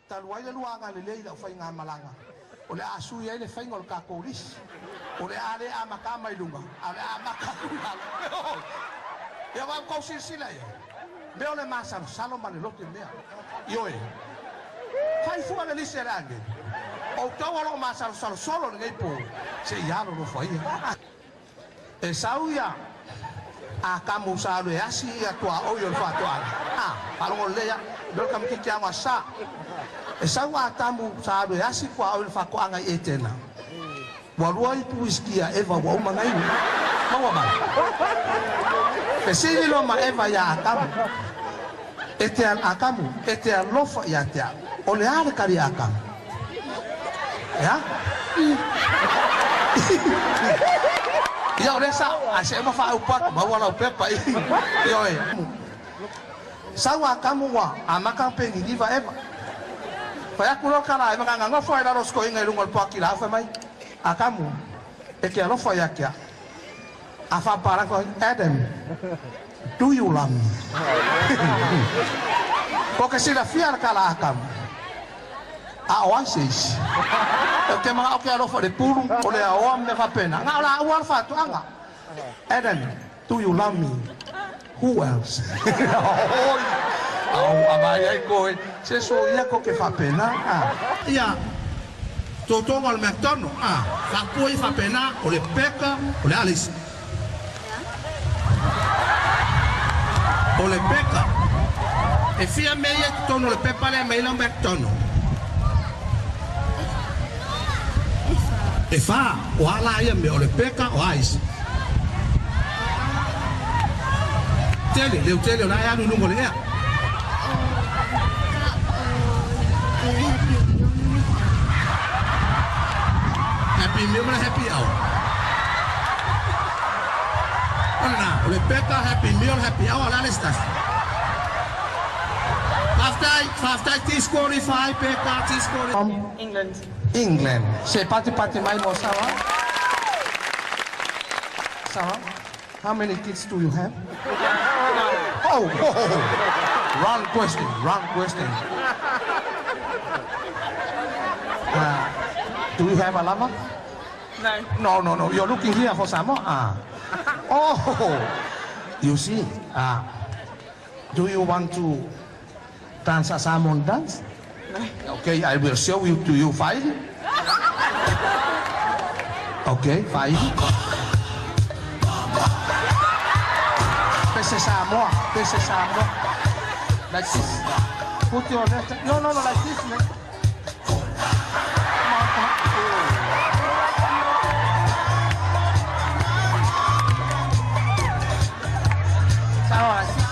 talu ai le lua agalelei i lau faigamalaga, o le a sui ai le faiga o le tatou lisi. O le a le amata mai luga, a o le a amata atu i lalo. Ia ua outou silasila i ai, mea o le masalosalo ma le lote mea. Ioe, fai fua le lisi a le agelu. Outou o lo o masalosalo solo i lenei po, se i alolofa ia. E sau ia Atamu sa alu e asi ia tuaoi o le faatoaga. A, faalogo lelei a, mea o le tamaitiiti aoga sa. E sau Atamu sa alu e asi tuaoi o le faatoaga i Etena. Ua lua ipu uisiki a Eva ua uma ona inu. Maua mai. Fesili loa ma Eva iā Atamu, E te, Atamu, e te alofa ia te au. O le a le kali a Atamu? E a? Ia o lea sa, ae se uma faaupu atu, maua lau pepa i, ioe. Sau Atamu ua amata ona peniliva Eva. Fai atu loa le tala a Eva, na ona nofo lava i lalo o si toeaina i luga o le poati laau, fai mai, Atamu, e te alofa ia te au. A faapalagi fai mai, Adam, do you love me? Ko ke silafia le tala a Atamu, a o ai se isi. Ou te mana'o ke alofa i le pulu, o le aoa ma mea faapena. Na o laua le faatoaga. Adam, do you love me? Who else? Oi! Au avai ai koe, se soia ko ke faapena. Ia, totoga o le mea tonu, a, faapua ia faapena, o le peka, o le a le isi? O le peka. E fia mea ia i totonu o le pepa lea e aumai ai lau mea tonu? E fa. O a la ia mea? O le peka, o a isi? Tele, leo tele o la e alu i luga o le ea. Happy meal ma le happy hour. O lena, o le peka, happy meal, happy hour, o le a le isi tasi? Faafetai, faafetai, disqualify, peka, disqualify. England. England. Se patipati mai mo Sawa. Sawa, how many kids do you have? Oh, oh, oh, wrong question, wrong question. Do you have a lover? No. No, no, no. You're looking here for Samoa. Ah. Oh, you see. Ah. Do you want to dance a Samoan dance? No. Okay, I will show you to you file. Okay, file. This is Samoa. This is Samoa. Like this. Put your left. No, no, no, like this, man. Come on, come on. Samoa, like this.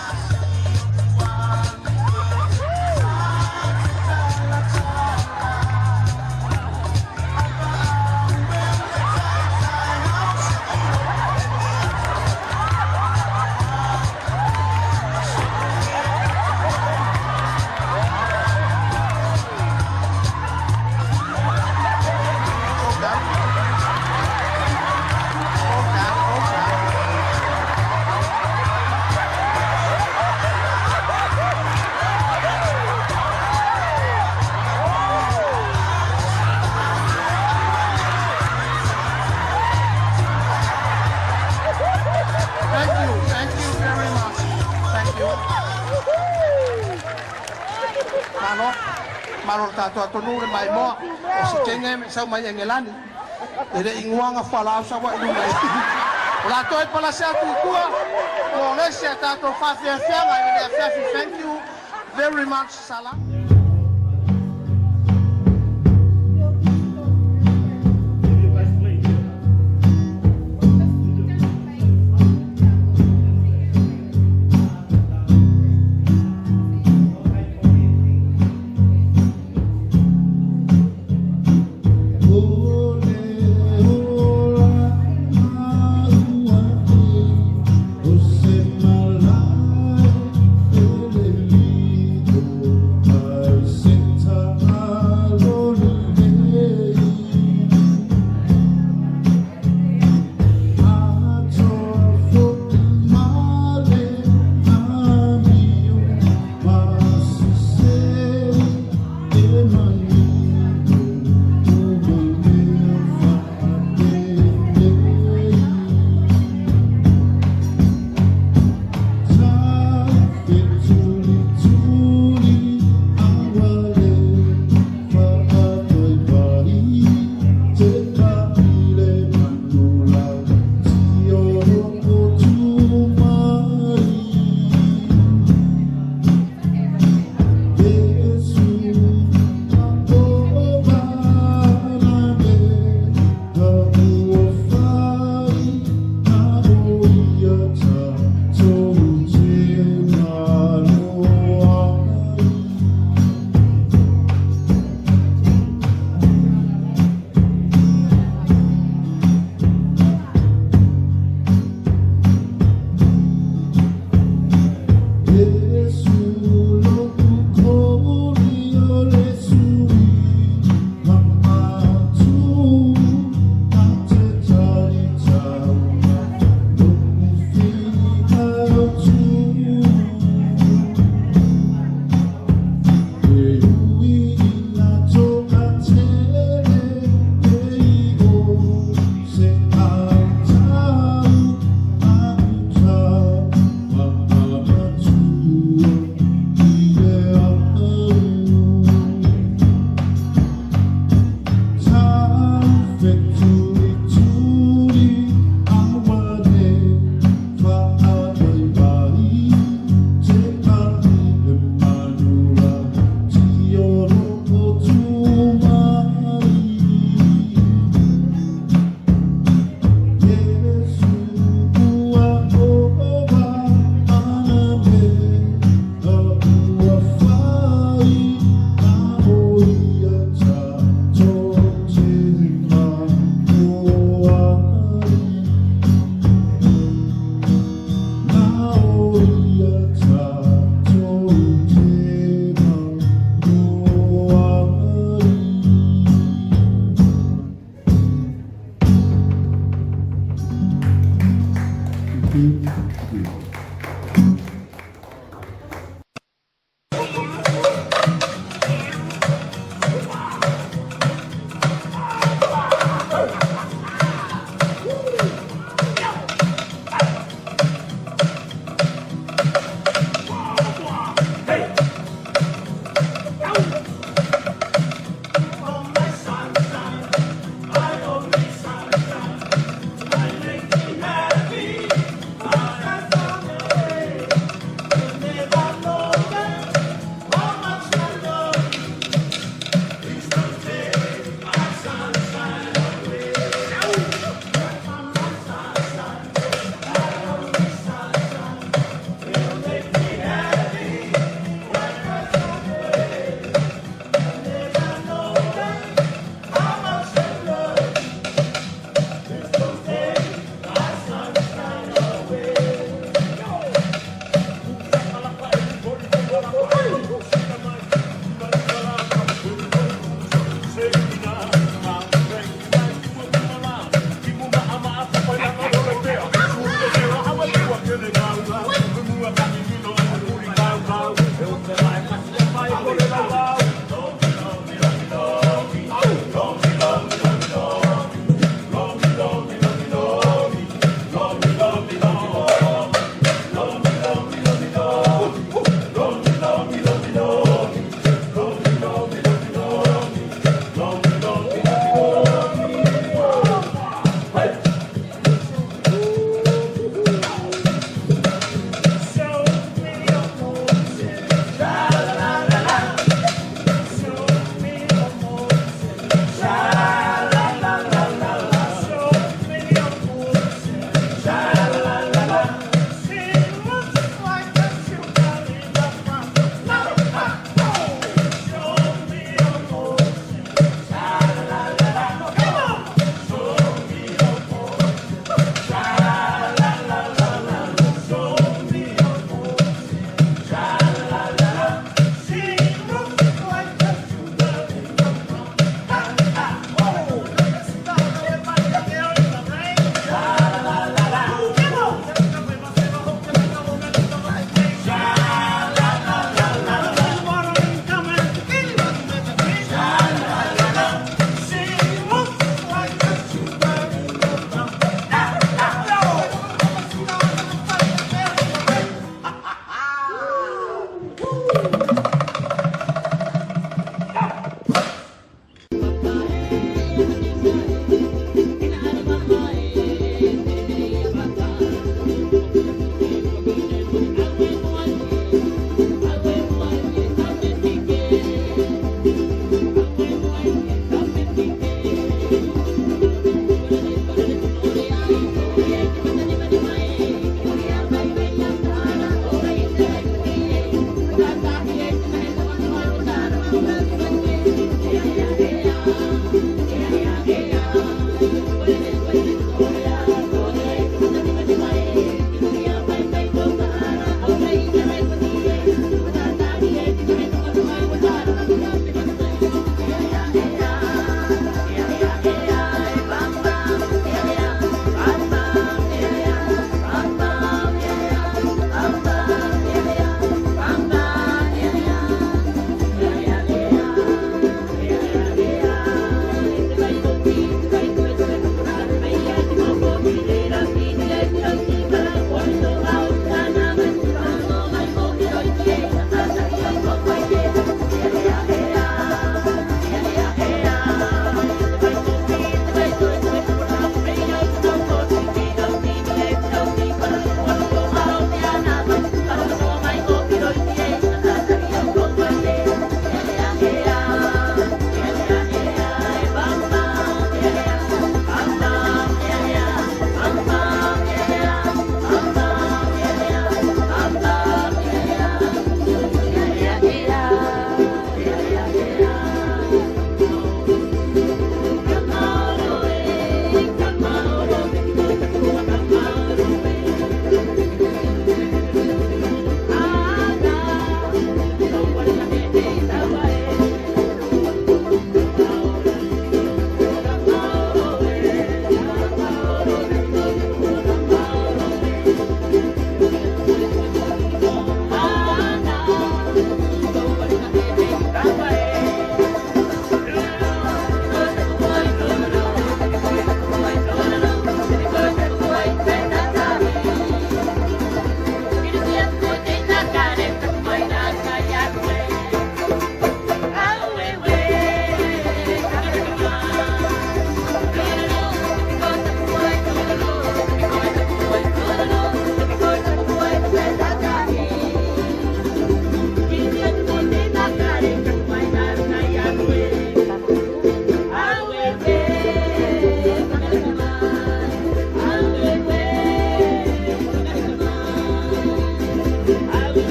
Malo. Malo le tatou atunuu le maimoa. O se kenge sau mai Engelani. E le iguaga fualaau sau ai luma. O latou e palase atu i tua mo le isi a tatou faafiafiaga i le afiafi. Thank you very much. Salam.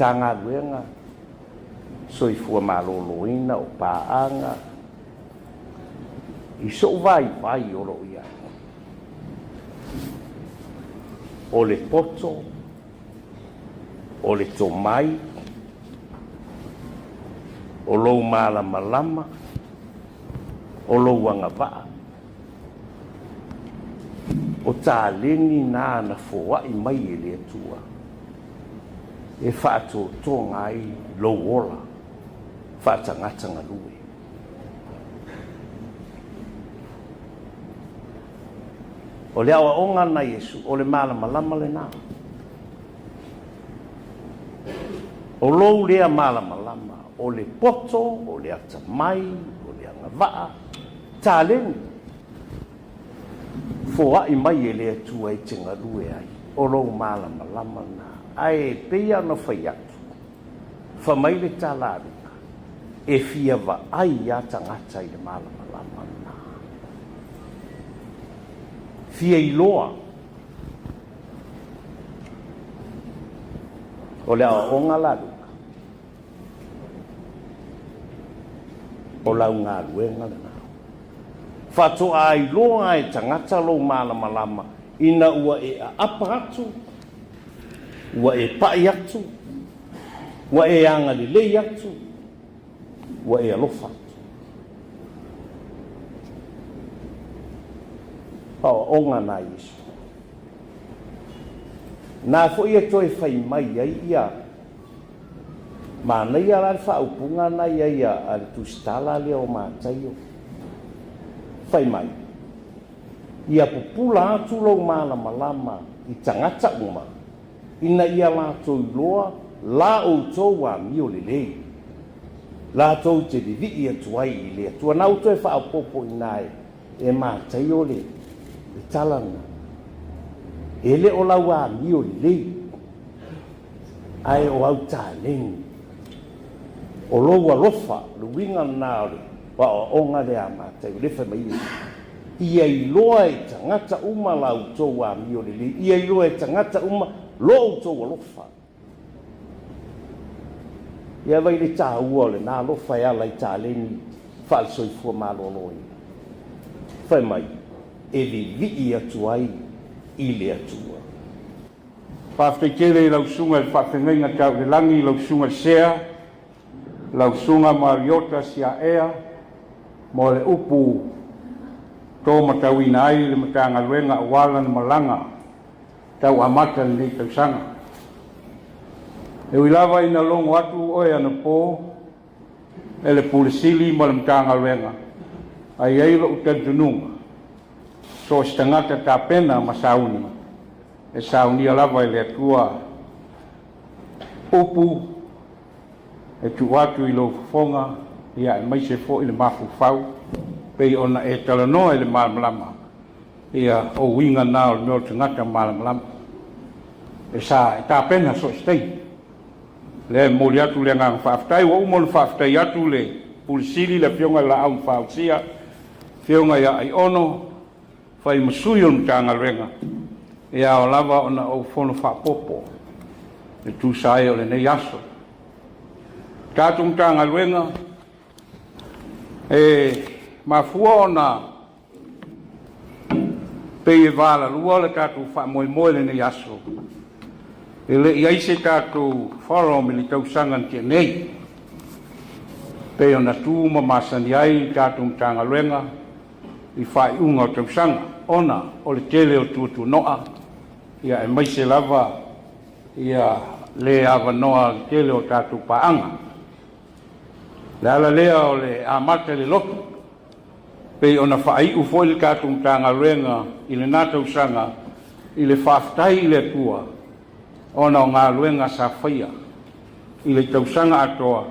Matagaluega Soifua Maloloina, o paaga, i so'u vaivai o lo o i ai, o le poto, o le tomai, o lou malamalama, o lou agavaa, o taleni na na foai mai e le Atua e faatotoga ai lou ola faatagata galue. O le aoaoga na Iesu, o le malamalama lena. O lou lea malamalama, o le poto, o le atamai, o le agavaa, taleni, foai mai e le Atua e te galue ai, o lou malamalama lena. Ae pei lava ona fai atu, Fa mai le tala a Luka, E fia vaai a tagata i le malamalama lena. Fia iloa. O le aoaoga la Luka, o lau galuega lena. Faatoa iloa e tagata lou malamalama ina ua e aapa atu, ua e pai atu, ua e agalelei atu, ua e alofa atu. Aoaoga na Iesu. Na foi e toe fai mai ai ia manaia la le faaupuga na i ai a le Tusitala lea o Mataio. Fai mai, Ia pupula atu lou malamalama i tagata uma, ina ia latou iloa la outou amio lelei, latou te vivii atu ai i le Atua. Na ou toe faaopoopo i ina e Mataio le tala lena, E le o lau amio lelei, ae o au taleni, o lou alofa, le uiga lena o le aoaoga lea a Mataio, lea e fai mai Iesu, Ia iloa e tagata uma la outou amio lelei, ia iloa e tagata uma lo outou alofa. Ia vaai le taua o lena alofa e ala i taleni faale-soifua maloloina. Fai mai, e vivii atu ai i le Atua. Faafetai tele i lau Susuga i le Faafeagaiga Tau i le Lagi, lau Susuga i le Sea, lau Susuga Mariota Siaea mo le upu to matauina ai le Matagaluega aua lana malaga tau amata lenei tausaga. E ui lava ina logo atu oe anapo e le Pule Sili ma le Matagaluega, a i ai lo'u talitonuga, so o se tagata tapena ma sauni, e saunia lava e le Atua upu e tuu atu i lou fofoga, ia aemaise foi le mafaufau, pei ona e talanoa i le malamalama, ia o uiga na o le mea o le tagata malamalama. E sa, e tapena so o se taimi. Lea e momoli atu le agaga faafetai. Ua uma ona faafetai atu le Pule Sili, le Afioga i le Laau na Fausia, Afioga ia Aiono, fai ma sui o le Matagaluega, e ao lava ona ou fono faaopoopo e tusa ai o lenei aso. Tatou Matagaluega, e mafua ona pei e valalua le tatou faamoemoe i lenei aso, e le i ai se tatou forum i le tausaga na tea nei, pei ona tu ma masani ai le tatou Matagaluega i faaiuga o tausaga, ona o le tele o tuatuanoa, ia aemaise lava ia le avanoa le tele o tatou paaga. O le ala lea o le amata i le lotu, pei ona faaiu foi le tatou Matagaluega i lena tausaga i le faafetai i le Atua ona o galuega sa faia i le tausaga atoa,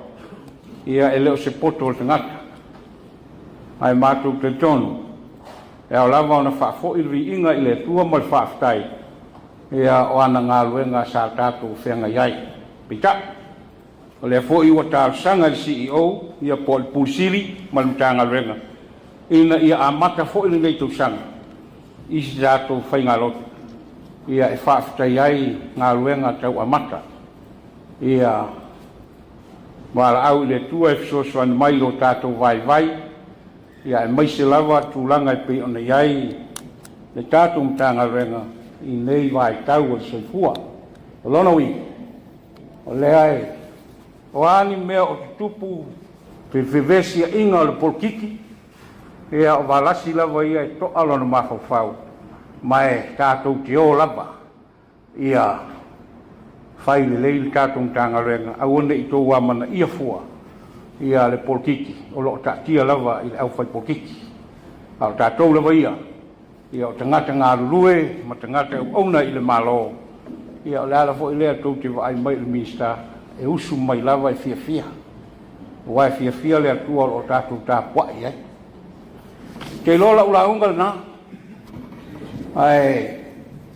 ia e le o se poto o le tagata. Ae matou talitonu, e ao lava ona faafoi le viiga i le Atua ma le faafetai, ia o ana galuega sa tatou feagai ai. Peitai, o lea foi ua talosaga i le CEO, ia po o le Pule Sili ma le Matagaluega, ina ia amata foi lenei tausaga i se tatou faigalotu, ia e faafetai ai galuega tau amata. Ia valaau i le Atua e fesoasoani mai i lo tatou vaivai, ia aemaise lava tulaga e pei ona i ai le tatou Matagaluega i nei vaitau o le soifua. O lona uiga, o lea e, o a ni mea o tutupu, fevesiaiga o le polokiki, ia o Valasi lava ia e to'a lona mafaufau, ma e tatou te o lava ia fai lelei le tatou Matagaluega, aua ne i tou amanaia fua ia le polokiki, o lo o taatia lava i le aufai polokiki. A o tatou lava ia, ia o tagata galulue ma tagata auauna i le Malo, ia o le ala foi lea tou te vaai mai i le Minisita e usu mai lava e fiafia, aua e fiafia le Atua o lo o tatou tapuai ai. Ou te iloa o lau lauga lena, ae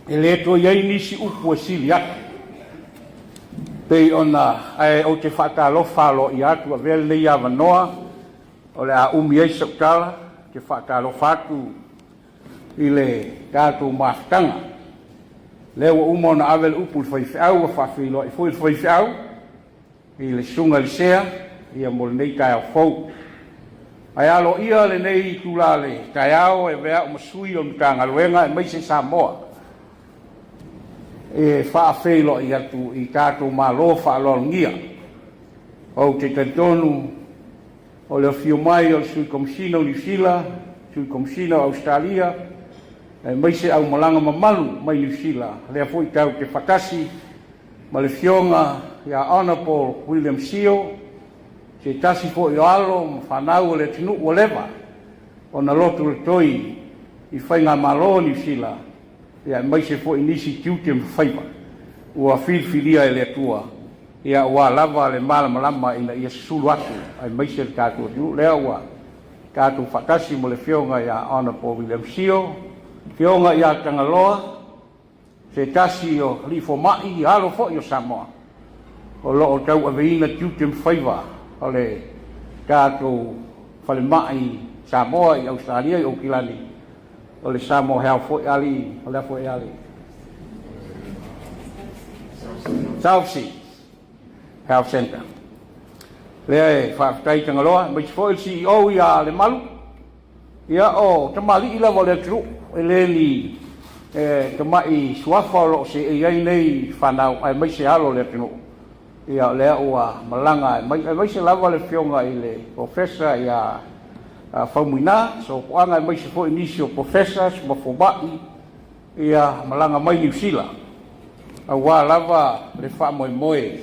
e le toe i ai nisi upu e sili atu pei ona, ae ou te faatalofa aloaia atu, avea lenei avanoa o le a umi ai sau tala, ou te faatalofa atu i le tatou mafutaga. Lea ua uma ona ave le upu i le faifeau, ua faafeiloai foi le faifeau i le Susuga i le Sea ia mo lenei taeao fou. Ae aloaia lenei itula le taeao e avea au ma sui o le Matagaluega aemaise Samoa e faafeiloai atu i tatou malo faaaloalogia. Ou te talitonu o le afio mai o le Sui Komesina o Niu Sila, Sui Komesina o Ausetalia, aemaise aumalaga mamalu mai Niu Sila, lea foi tatou te faatasi ma le Afioga ia Honourable William Sio, se tasi foi o alo ma fanau o le atunuu ua leva ona loto le toi i faigamalo o Niu Sila, aemaise foi nisi tiute ma faiva ua filifilia e le Atua, aua lava le malamalama ina ia susulu atu aemaise le tatou atunuu. Lea ua tatou faatasi ma le Afioga ia Honourable William Sio, Afioga ia Tagaloa, se tasi o alii fomai, alo foi o Samoa, o lo o tauaveina tiute ma faiva o le tatou falemai Samoa i Ausetalia i Aukilani, o le Samoa Health foi alii, o lea foi alii South Sea Health Center. Lea e faafetai Tagaloa, aemaise foi le CEO ia Lemalu, Ia, o tamalii lava o le atunuu, e le ni tamai suafa o lo o seei ai nei fanau, aemaise alo o le atunuu. Ia, o lea ua malaga aemaise lava le Afioga i le Professor ia Faumuina Sopoaga, aemaise foi nisi o Professors ma fomai, ia malaga mai Niu Sila, aua lava le faamoemoe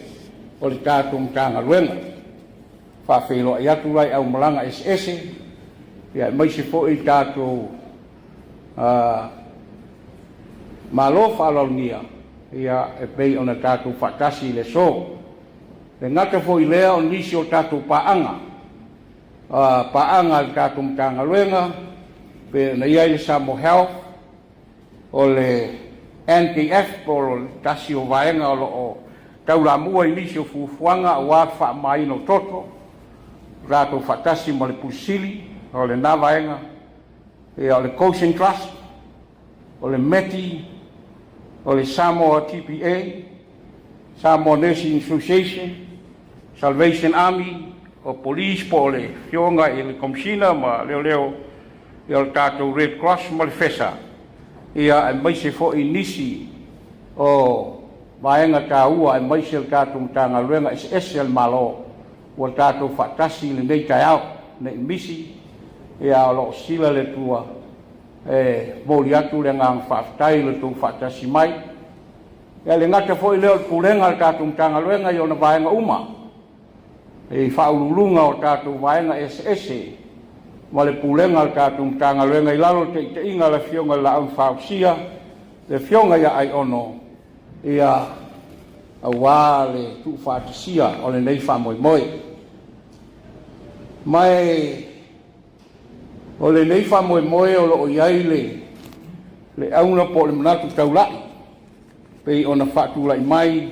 o le tatou Matagaluega. Faafeiloai atu la i aumalaga eseese, ia aemaise foi tatou Malo faaaloalogia, ia e pei ona tatou faatasi i le aso. E gata foi lea o nisi o tatou paaga, paaga a le tatou Matagaluega, pei ona i ai le Samoa Health, O le NKF po o le tasi o vaega o lo o taulamua i nisi o fuafuaga aua le faamamaina o toto, latou faatasi ma le Pule Sili o lena vaega, ia o le Goshen Trust, o le METI, o le Samoa TPA, Samoa Nursing Association, Salvation Army, o Police po o le Afioga i le Komesina ma Leoleo, ia o le tatou Red Cross ma le FESA, ia aemaise foi nisi o vaega taua aemaise le tatou Matagaluega eseese a le Malo ua tatou faatasi i lenei taeao. Ne i misi, ia o lo o sila le Atua e momoli atu le agaga faafetai i lo outou faatasi mai. Ia le gata foi lea o le pulega a le tatou Matagaluega i ona vaega uma, i faauluuluga o tatou vaega eseese ma le pulega a le tatou Matagaluega i lalo o le taitaiga a le Afioga i le Laau na Fausia, le Afioga ia Aiono, ia, aua le tuufaatasia o lenei faamoemoe. Ma e o lenei faamoemoe o lo o i ai le, le auga po o le manatu taulai pei ona faatulai mai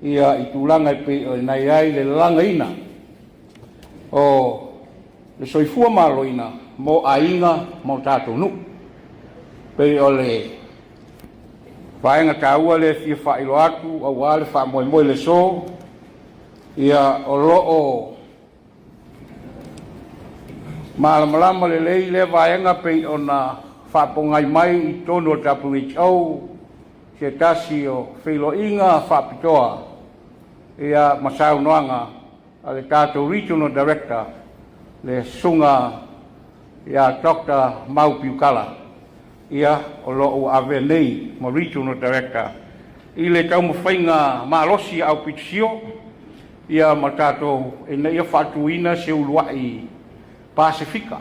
ia i tulaga e pei ona i ai le lalagaina o le soifua maloloina mo aiga ma o tatou nuu. Pei o le Vaega taua lea e fia faailoa atu aua le faamoemoe i le aso, ia o lo o malamalama lelei lea vaega pei ona faapogai mai i totonu o le WHO se tasi o feiloaiga faapitoa ia ma saunoaga a le tatou Regional Director le Susuga ia Doctor Mau Piukala, ia o lo o ua avea nei ma Regional Director i le taumafaiga malosi a Aupitusio ia ma tatou ina ia faatuina se uluai Pasefika.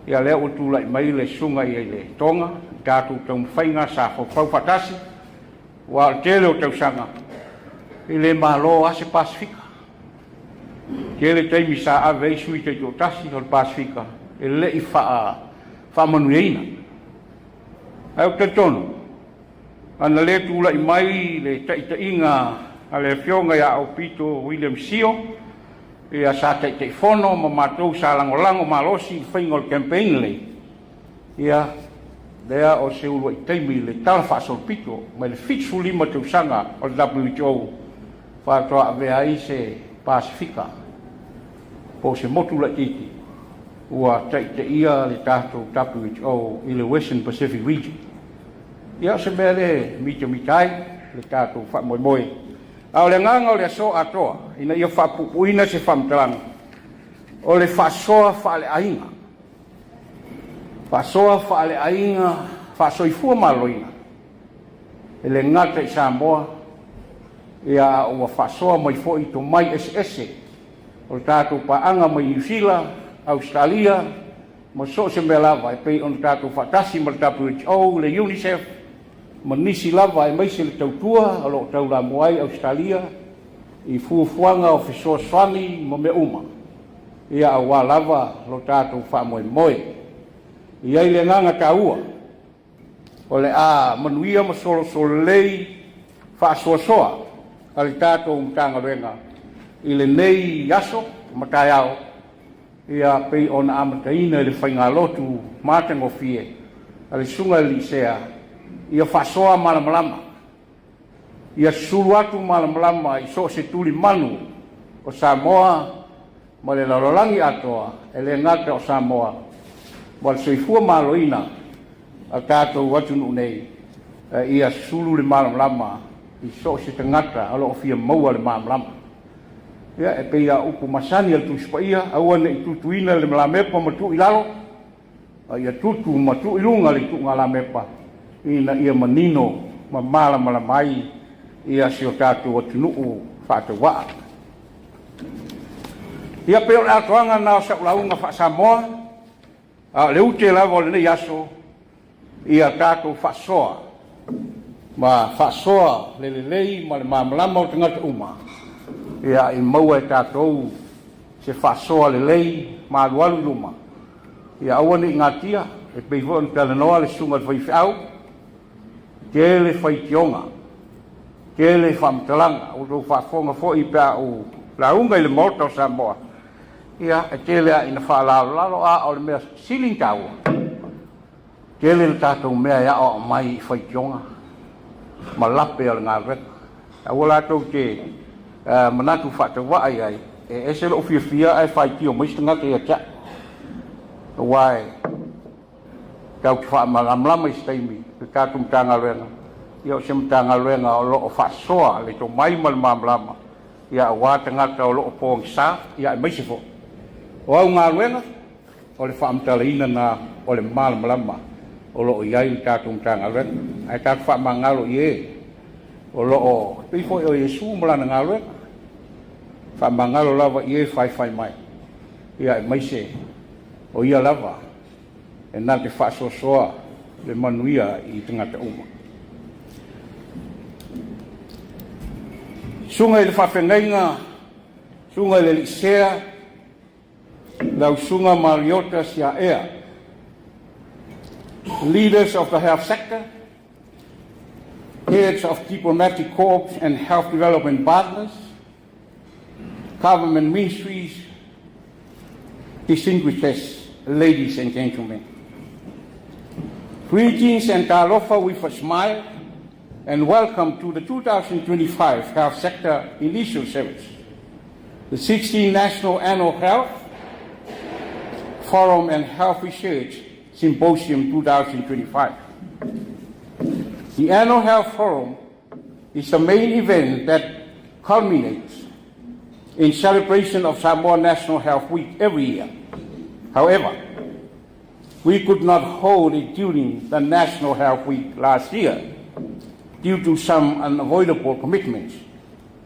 Ia lea ua tulai mai le susuga ia i le Toga i tatou taumafaiga sa faufau faatasi, aua o le tele o tausaga e le malo lava se Pasefika. Tele taimi sa ave ai sui taitoatasi o le Pasefika e le i faamanuiaina. Ae ou te talitonu, ana le tulai mai le taitaiga a le Afioga ia Aupito William Sio, ia sa Taitaifono ma matou sa lagolago malosi i le faiga o le campaign lenei, ia lea o se uluai taimi i le tala faasolopito mai le 75 tausaga o le WHO faatoa avea ai se Pasefika po o se motu laitiiti ua taitaia le tatou WHO i le Western Pacific Region. Ia o se mea lea e mitamita ai le tatou faamoemoe. A o le agaga o le aso atoa ina ia faapuupuuina se faamatalaga, o le faasoa faaleaiga, faasoa faaleaiga faasoifua maloloina, e le gata i Samoa, ia a ua faasoa mai foi tomai eseese o le tatou paaga mai Niu Sila, Ausetalia ma so o se mea lava e pei ona tatou faatasi ma le WHO, le UNICEF ma nisi lava aemaise le tautua o lo o taulamua ai Ausetalia i fuafuaga o fesoasoani ma mea uma, ia aua lava lo tatou faamoemoe. E i ai le agaga taua o le a manuia ma solosolo lelei faasoasoa a le tatou Matagaluega i lenei aso ma taeao, ia pei ona amataina i le faigalotu matagofie a le Susuga i le Alii Sea, ia faasoa malamalama, ia sulu atu malamalama i so o se tulimanu o Samoa ma le lalolagi atoa, e le gata o Samoa, ma le soifua maloloina a tatou atunuu nei, ia sulu le malamalama i so o se tagata o lo o fia maua le malamalama. Ia, e pei a upu masani a le Tusi Paia, aua ne i tutuina le malamepa ma tuu i lalo, a ia tutu ma tuu i luga le ituugalamepa ina ia manino ma malamalama ai ia si o tatou atunuu faatauaa. Ia pei o le atoaga na o sau lauga faa-Samoa, a o le ute lava o lenei aso, ia tatou faasoa ma faasoa le lelei ma le malamalama o tagata uma, ia i maua e tatou se faasoa lelei ma alualu i luma, ia aua ne i gatia, e pei foi ona talanoa le susuga i le faifeau, tele faitioga, tele faamatalaga, ua outou faafofoga foi pe a ou lauga i le Maota o Samoa, ia e tele lava ina faalalolalo, a o le mea sili ona taua, tele le tatou mea e aoao mai i faitioga ma lape o le galuega. Aua latou te manatu faatauvaa i ai, e ese lou fiafia ae faitio mai se tagata ia te au, aua e tatou te faamalamalama i se taimi le tatou Matagaluega, ia o se Matagaluega o lo o faasoa le tomai ma le malamalama, ia aua tagata o lo o pogisa, ia aemaise foi o au galuega, o le faamatalaina na o le malamalama o lo o i ai le tatou Matagaluega. Ae tatou faamagalo i e o lo o, pei foi o Iesu ma lana galuega, faamagalo lava i e faifai mai, ia aemaise o ia lava e na te faasoasoa le manuia i tagata uma. Susuga i le Faafeagaiga, Susuga i le Alii Sea, lau Susuga Mariota Siaea, leaders of the health sector, heads of diplomatic corps and health development partners, government ministries, distinguished guests, ladies and gentlemen. Greetings and talofa with a smile. And welcome to the 2025 Health Sector Initial Service, the 16th National Annual Health Forum and Health Research Symposium 2025. The Annual Health Forum is the main event that culminates in celebration of Samoa National Health Week every year. However, we could not hold it during the National Health Week last year due to some unavoidable commitments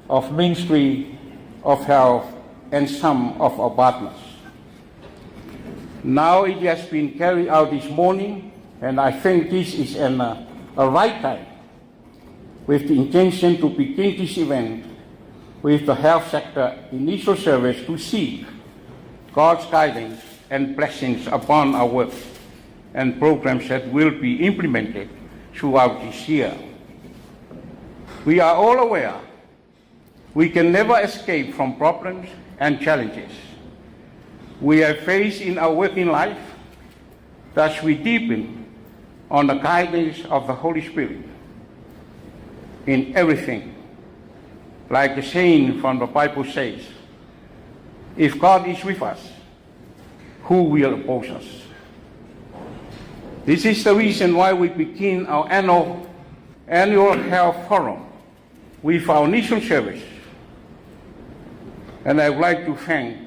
of Ministry of Health and some of our partners. Now it has been carried out this morning, and I think this is a right time with the intention to begin this event with the health sector initial service to seek God's guidance and blessings upon our work and programs that will be implemented throughout this year. We are all aware we can never escape from problems and challenges we have faced in our working life. Thus, we deepen on the guidance of the Holy Spirit in everything. Like the saying from the Bible says, if God is with us, who will oppose us? This is the reason why we begin our annual health forum with our mission service. And I would like to thank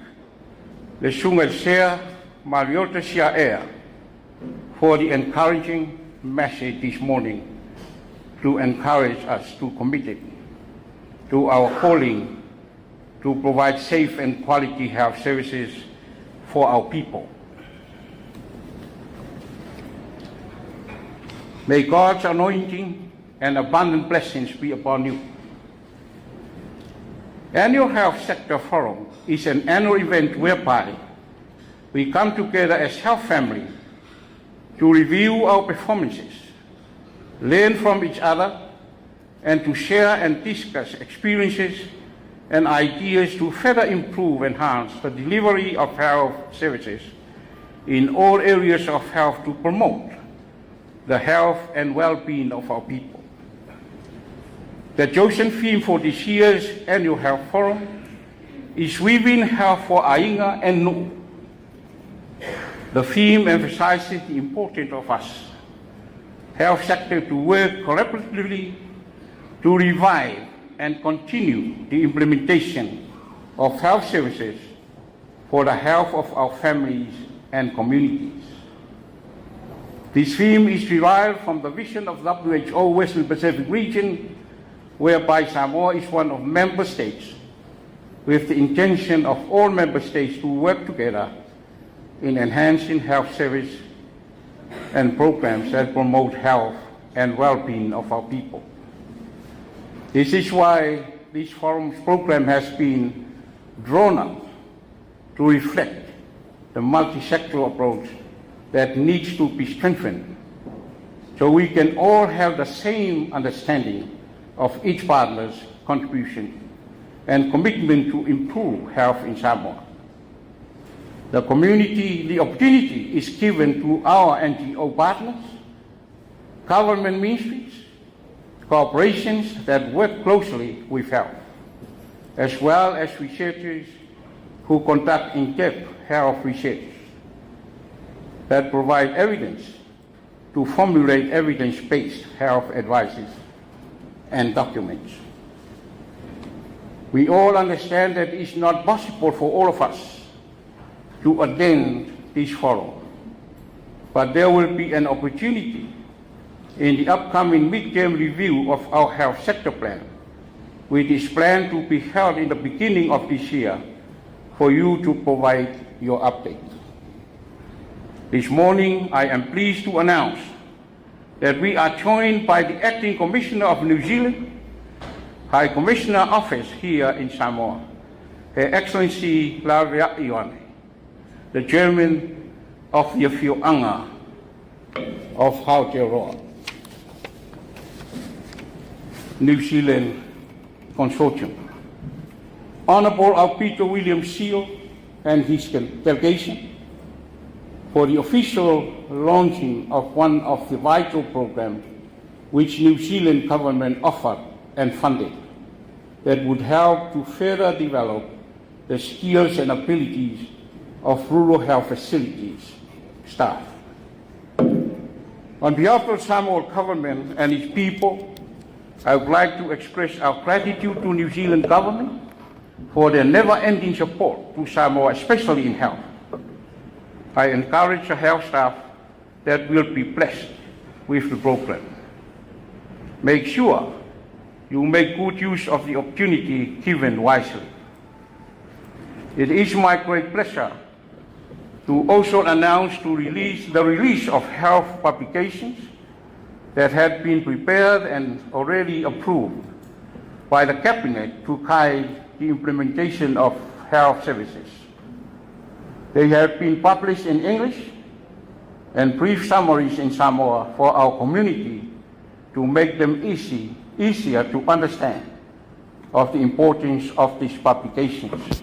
the Susuga Sea Mariota Sia for the encouraging message this morning to encourage us to commit it to our calling to provide safe and quality health services for our people. May God's anointing and abundant blessings be upon you. Annual Health Sector Forum is an annual event whereby we come together as health family to review our performances, learn from each other, and to share and discuss experiences and ideas to further improve and enhance the delivery of health services in all areas of health to promote the health and well-being of our people. The chosen theme for this year's annual health forum is Weaving Health for Aiga and Nu'u. The theme emphasizes the importance of us, health sector, to work collaboratively to revive and continue the implementation of health services for the health of our families and communities. This theme is derived from the vision of WHO Western Pacific region, whereby Samoa is one of member states, with the intention of all member states to work together in enhancing health service and programs that promote health and well-being of our people. This is why this forum's program has been drawn up to reflect the multi-sectoral approach that needs to be strengthened so we can all have the same understanding of each partner's contribution and commitment to improve health in Samoa. The opportunity is given to our NGO partners, government ministries, corporations that work closely with health, as well as researchers who conduct in-depth health research that provide evidence to formulate evidence-based health advices and documents. We all understand that it's not possible for all of us to attend this forum, but there will be an opportunity in the upcoming mid-term review of our health sector plan, which is planned to be held in the beginning of this year, for you to provide your update. This morning, I am pleased to announce that we are joined by the Acting Commissioner of New Zealand, High Commissioner Office here in Samoa, Her Excellency Lavea'i Ioane, the Chairman of the Afioaga of Aotearoa, New Zealand Consortium. Honorable Aupito William Sio and his delegation for the official launching of one of the vital programs which New Zealand government offered and funded that would help to further develop the skills and abilities of rural health facilities staff. On behalf of Samoa government and its people, I would like to express our gratitude to New Zealand government for their never-ending support to Samoa, especially in health. I encourage the health staff that will be blessed with the program. Make sure you make good use of the opportunity given wisely. It is my great pleasure to also announce to release the release of health publications that had been prepared and already approved by the Cabinet to guide the implementation of health services. They have been published in English and brief summaries in Samoa for our community to make them easier to understand of the importance of these publications.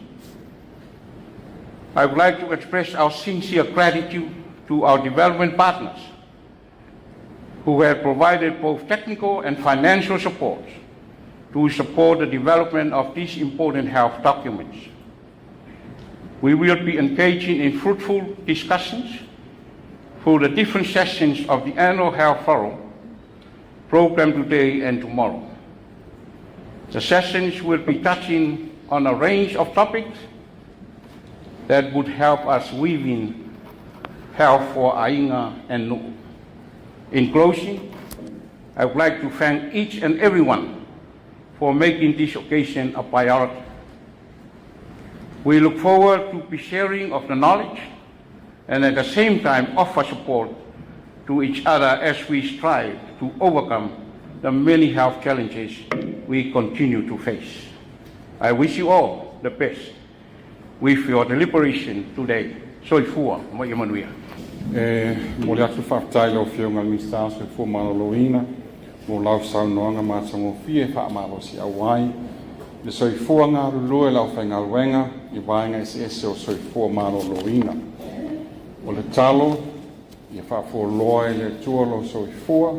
I would like to express our sincere gratitude to our development partners who have provided both technical and financial support to support the development of these important health documents. We will be engaging in fruitful discussions through the different sessions of the annual Health Forum program today and tomorrow. The sessions will be touching on a range of topics that would help us weave in health for Aiga and Nu'u. In closing, I would like to thank each and everyone for making this occasion a priority. We look forward to be sharing of the knowledge and at the same time offer support to each other as we strive to overcome the many health challenges we continue to face. I wish you all the best with your deliberation today. Soifua ma ia manuia. E momoli atu le faafetai i lau Afioga i le Minisita o le Soifua Maloloina mo lau saunoaga matagofie e faamalosiau ai le soifua galulue o le aufaigaluega i vaega eseese o le soifua maloloina. O le tatalo, ia faafualoa e le Atua lou soifua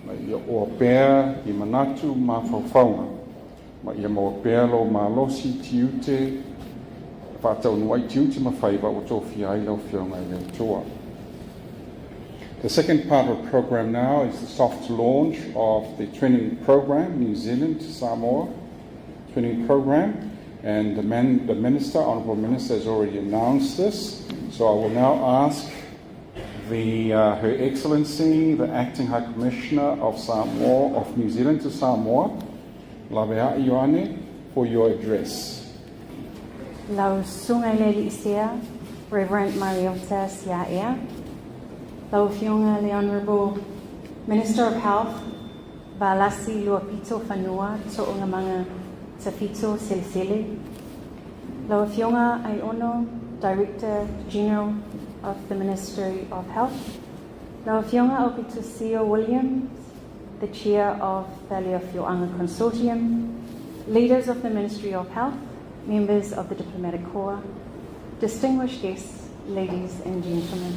ma ia oa pea i manatu ma mafaufauga ma ia maua pea lou malosi i tiute e faataunuu ai tiute ma faiva ua tofia ai lau Afioga e le Atua. The second part of the program now is the soft launch of the training program, New Zealand to Samoa training program. And the Minister, Honourable Minister, has already announced this. So I will now ask Her Excellency, the Acting High Commissioner of Samoa, of New Zealand to Samoa, Laveai Ioane, for your address. Lau Susuga i le Alii Sea, Reverend Mariota Siaea, Lau Afioga le Honourable Minister of Health, Valasi Luapito Fanua Toogamaga Tafito Selesele, Lau Afioga Aiono, Director General of the Ministry of Health, Lau Afioga Aupito Sio Williams, the Chair of the Leafioanga Consortium, leaders of the Ministry of Health, members of the Diplomatic Corps, distinguished guests, ladies and gentlemen.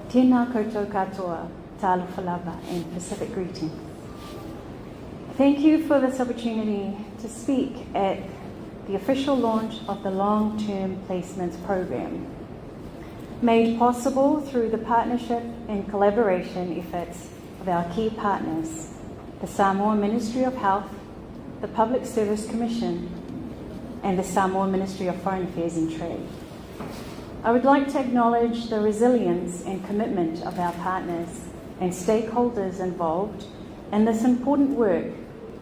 Tēnā koutou katoa, talofa lava and Pacific greetings. Thank you for this opportunity to speak at the official launch of the Long-Term Placements Program, made possible through the partnership and collaboration efforts of our key partners, the Samoa Ministry of Health, the Public Service Commission, and the Samoa Ministry of Foreign Affairs and Trade. I would like to acknowledge the resilience and commitment of our partners and stakeholders involved in this important work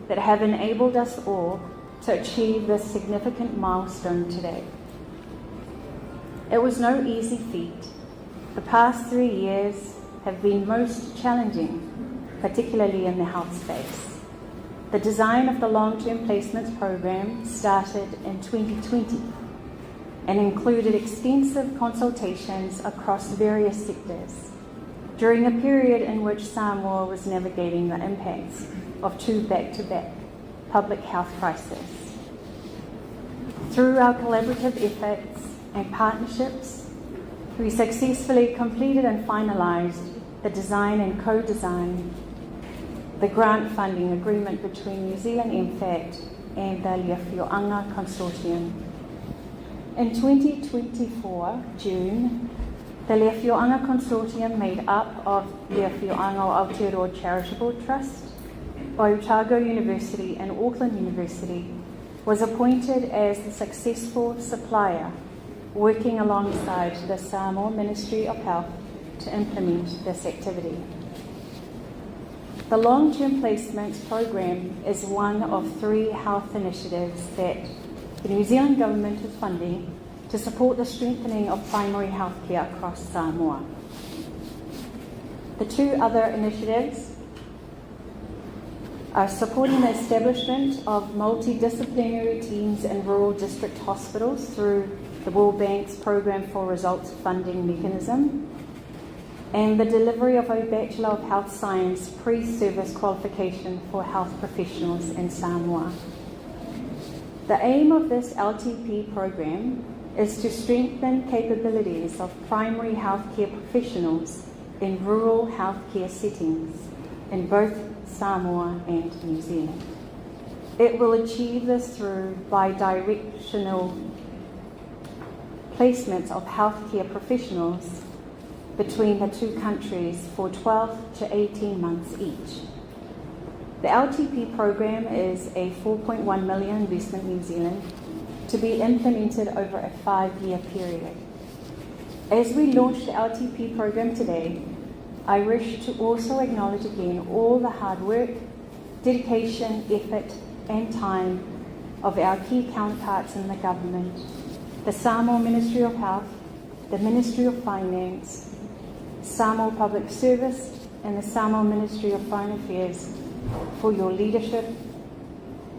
that have enabled us all to achieve this significant milestone today. It was no easy feat. The past 3 years have been most challenging, particularly in the health space. The design of the long-term placements program started in 2020 and included extensive consultations across various sectors during a period in which Samoa was navigating the impacts of two back-to-back public health crises. Through our collaborative efforts and partnerships, we successfully completed and finalised the design and co-design the grant funding agreement between New Zealand MFAT and the Leafioanga Consortium. In 2024, June, the Leafioanga Consortium, made up of Leafioanga Aotearoa Charitable Trust, Otago University and Auckland University, was appointed as the successful supplier, working alongside the Samoa Ministry of Health to implement this activity. The Long-Term Placements Program is one of 3 health initiatives that the New Zealand Government is funding to support the strengthening of primary healthcare across Samoa. The 2 other initiatives are supporting the establishment of multidisciplinary teams in rural district hospitals through the World Bank's Program for Results Funding Mechanism, and the delivery of a Bachelor of Health Science pre-service qualification for health professionals in Samoa. The aim of this LTP program is to strengthen capabilities of primary healthcare professionals in rural healthcare settings in both Samoa and New Zealand. It will achieve this through bi-directional placements of healthcare professionals between the 2 countries for 12 to 18 months each. The LTP program is a 4.1 million investment in New Zealand to be implemented over a 5-year period. As we launch the LTP program today, I wish to also acknowledge again all the hard work, dedication, effort and time of our key counterparts in the government, the Samoa Ministry of Health, the Ministry of Finance, Samoa Public Service and the Samoa Ministry of Foreign Affairs for your leadership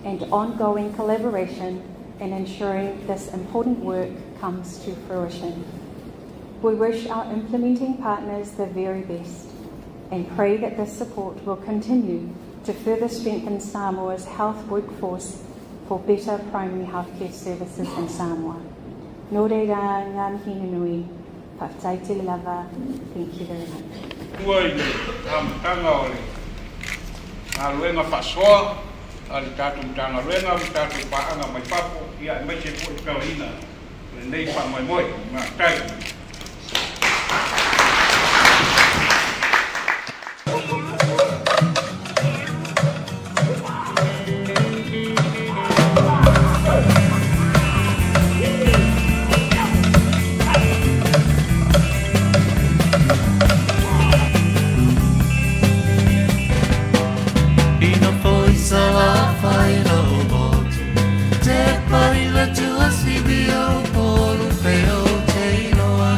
and ongoing collaboration in ensuring this important work comes to fruition. We wish our implementing partners the very best and pray that this support will continue to further strengthen Samoa's health workforce for better primary healthcare services in Samoa. Nō reira, ngā mihi nunui, whawhetai te lava. Thank you very much. Tua i le amataga o le galuega faasoa a le tatou Matagaluega ma tatou paaga mai fafo, ia aemaise foi le talaina o lenei faamoemoe. Faafetai. Ina foi Salafai lo motu, te pari le tuasivi o polu pe o te iloa.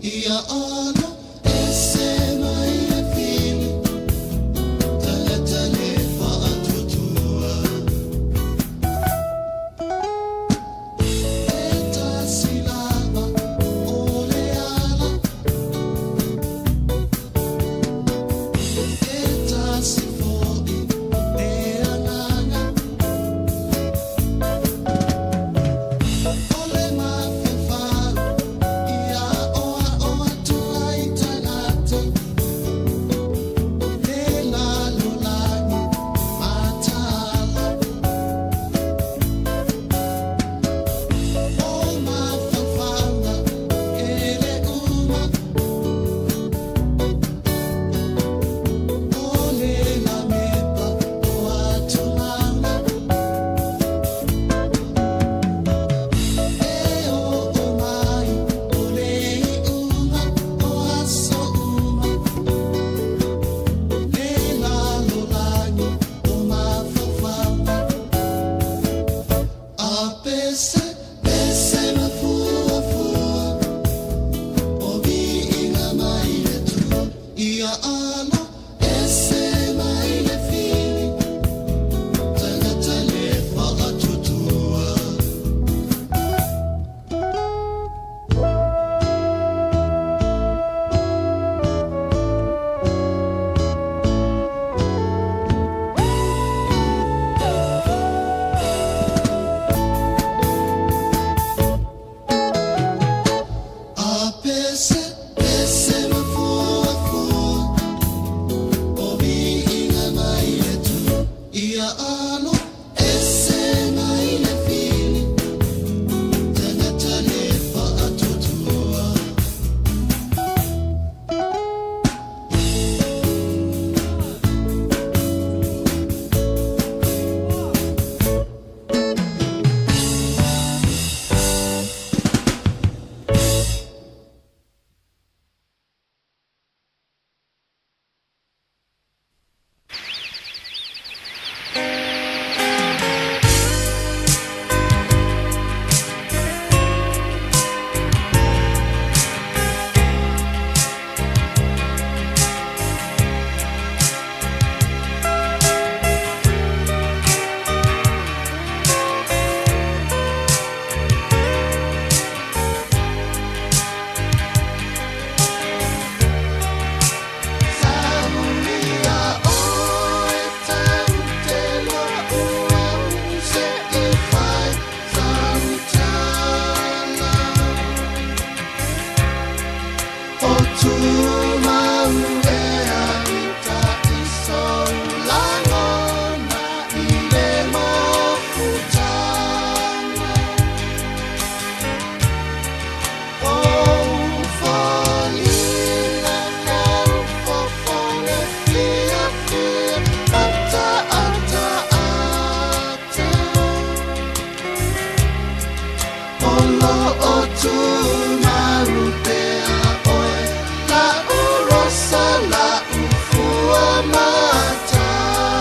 Ia alo ese mai le fili tagata le faatuatua. E tasi lava o le ala, e tasi foi le agaga. O le mafaufau ia oa oa atu ai tagata. Le lalolagi mataala. O mafaufauga e le uma. O le lamepa o atulanga. E oo mai o le iuga o aso uma. Le lalolagi o mafaufauga. A pese, pese mafuafua o viiga mai le Atua. Ia alo ese mai le fili tagata le faatuatua. A pese, pese mafuafua o viiga mai le Atua. Ia alo ese mai le fili tagata le faatuatua. Saulia oe tau te loa ua se i fai sautala. O tumau ea ita i soulagona i le mafutanga. O foliga kau fofo le fiafia ata ata ata. O loo tumau pea oe la urosa la ufua matala.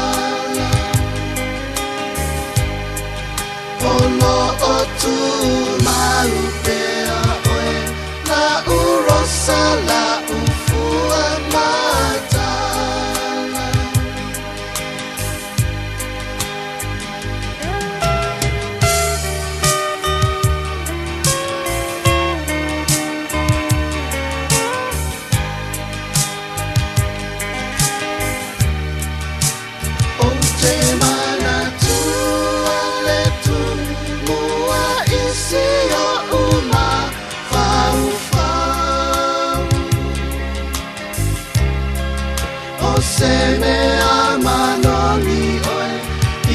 O loo tumau pea oe la urosa la ufua matala. O te manatua le tumua i si o uma faufau. O se mea manogi oe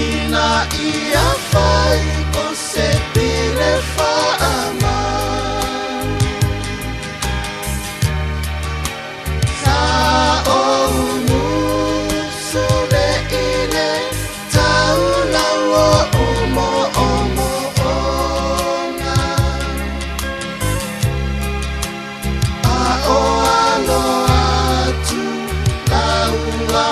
ina ia fai o se pile faamau. Sa o musu le ile taulau o umo omo onga. A o alo atu lau a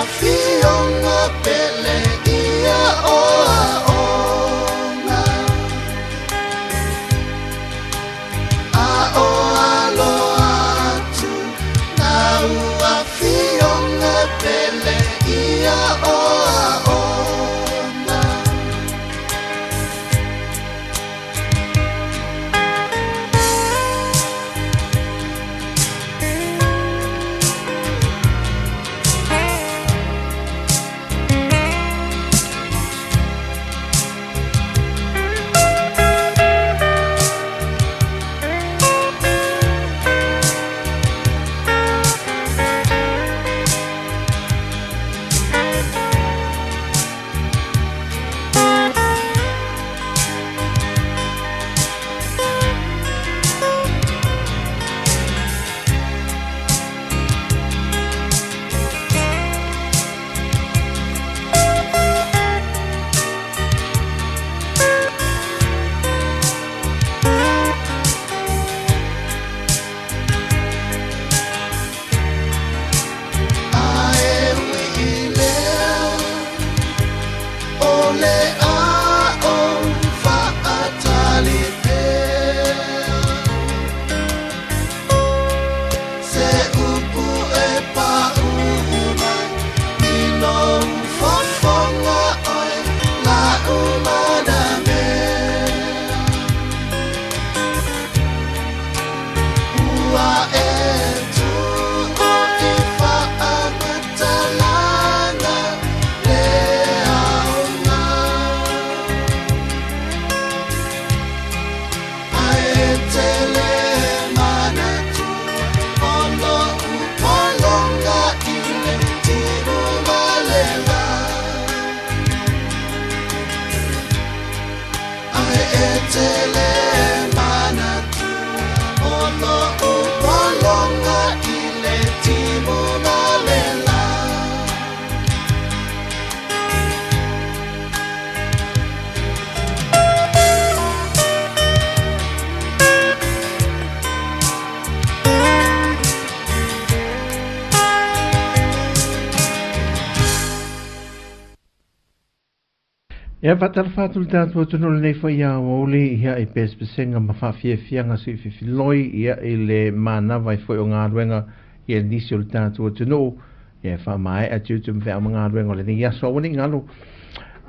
Ia faatalofa atu le tatou atunuu i lenei foi aoauli, ia i pesepesega ma faafiafiaga suififiloi, ia i le manava ai foi o galuega ia nisi o le tatou atunuu, ia e faamaea tiute ma feau ma galuega o lenei aso. Aua ne i galo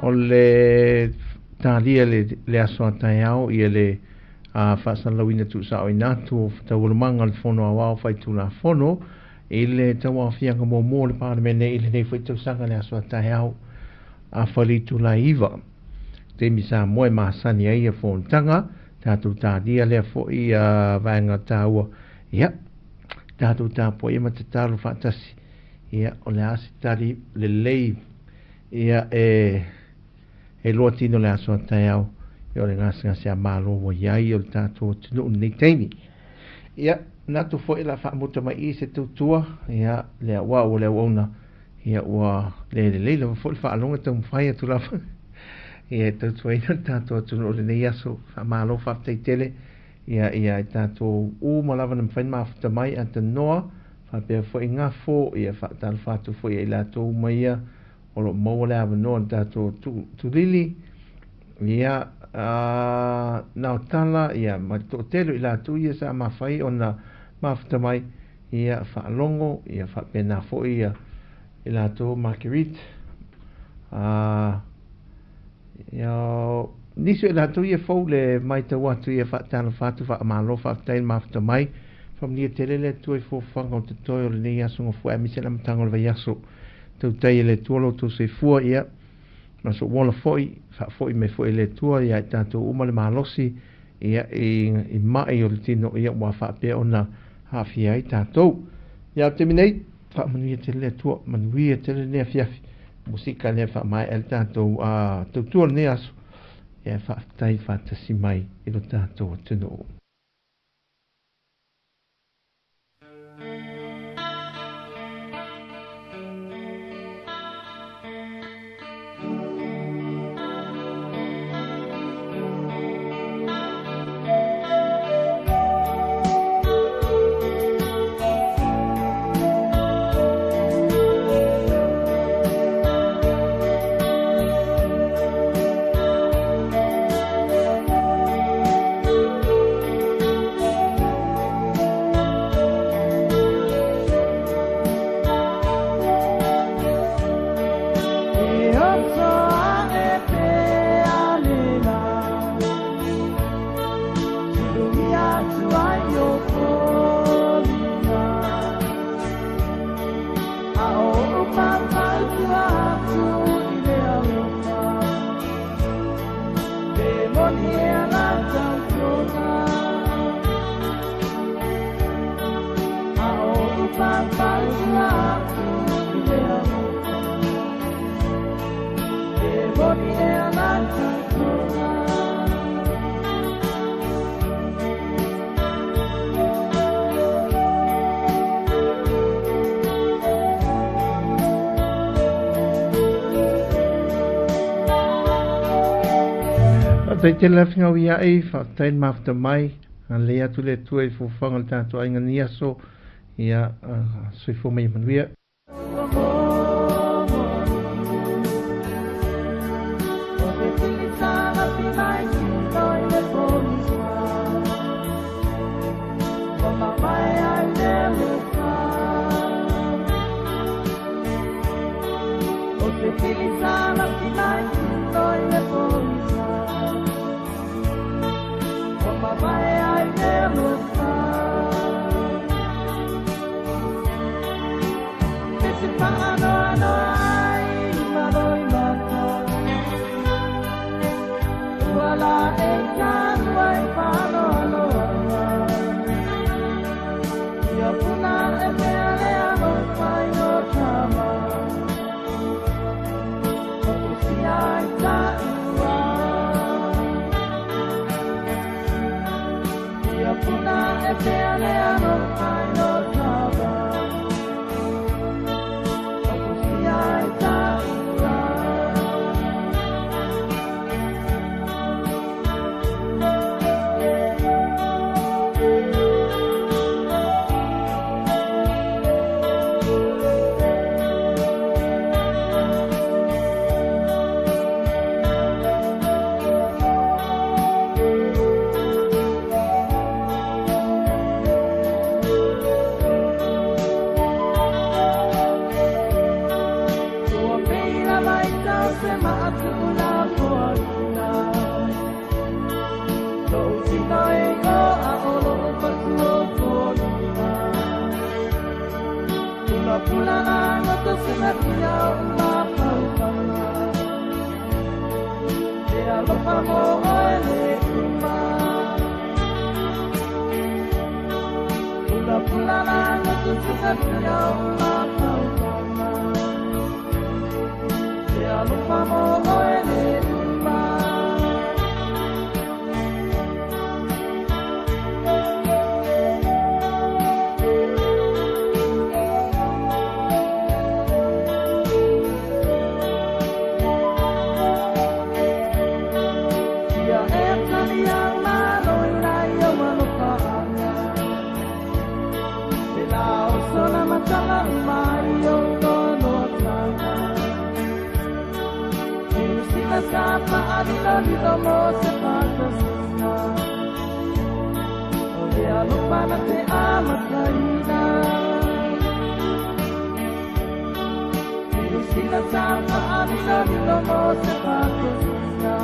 o le talia le aso a taeao ia le faasalalauina tuusaoina atu o taualumaga o le Fono Aoao Faitulafono i le tauaofiaga muamua o le Palemene i lenei foi tausaga le aso a taeao afa le itula e 9. Taimi Samoa e masani ai ia fonotaga, tatou talia lea foi vaega taua, ia tatou tapuaia ma tatalo faatasi, ia o le a se tali lelei ia e loa tino le aso a taeao, ia o le gasegase a Malo ua i ai o le tatou atunuu i lenei taimi. Ia manatu foi la faamuta mai i se tautua, ia lea ua le auauna, ia ua le lelei lava foi le faalogo e taumafai atu lava ia e tautuaina le tatou atunuu i lenei aso. Faamalo faafetai tele ia i tatou uma lava na mafai ona mafuta mai atanoa faapea foi gafo, ia faatalofa atu foi ia i latou uma ia o lo o maua le avanoa le tatou tulili, ia naotala, ia ma le toatele o i latou ia sa mafai ona mafuta mai, ia faalogo, ia faapena foi ia i latou Marguerite, ia nisi o i latou ia fou le matau atu, ia faatalofa atu, faamalo faafetai le mafuta mai. Faamanuia tele le Atua i foafoaga o totoe o lenei aso gafua aemaise le amataga o le vaiaso. Tautai e le Atua lo outou soifua, ia ma sou ola foi, faafoi mai foi e le Atua ia i tatou uma le malosi, ia i mai o le tino, ia ua faapea ona aafia ai tatou. Ia o le taimi nei, faamanuia tele le Atua, manuia tele lenei afiafi. Musika lea faamaea le tatou tautua lenei aso, ia faafetai faatasi mai i lo tatou atunuu. Faafetai tele le afingau ia ai, faafetai le mafuta mai, alei atu le Atua i foafoaga o le tatou aiga ni aso, ia soifua mai ia manuia. Pula la ngoto sina pia o mafaufauga. Te alofa mo oe le uma. Pula pula la ngoto sina pia o mafaufauga. Te alofa mo oe le uma. Ia e tali au malo i lai au alofa anga. Te la o sona matala mai o tono tanga. Sila sa paalilo lilo mo se patosina. O le alofa na te amataina. Sila sa paalilo lilo mo se patosina.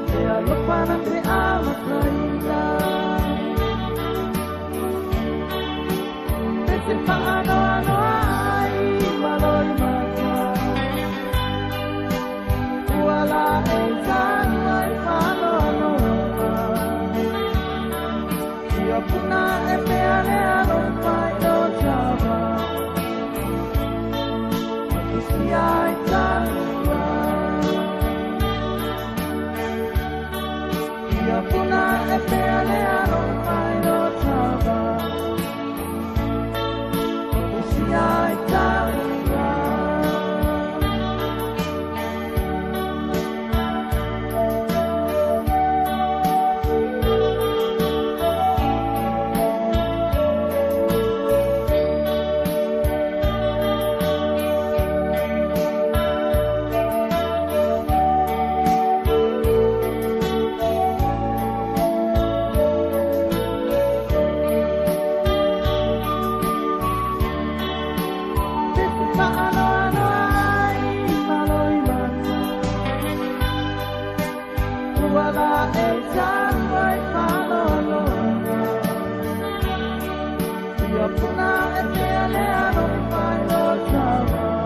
Te alofa na te amataina. Te se paano ano ai malo i mata. Ua la e tanu ai paano ano anga. Ia puna e mea le alo pai no tava. Makusia ai tanua. Ia puna e mea le alo pai no tava. Makusia ai tanua. Ia puna e mea le alo pai no tava.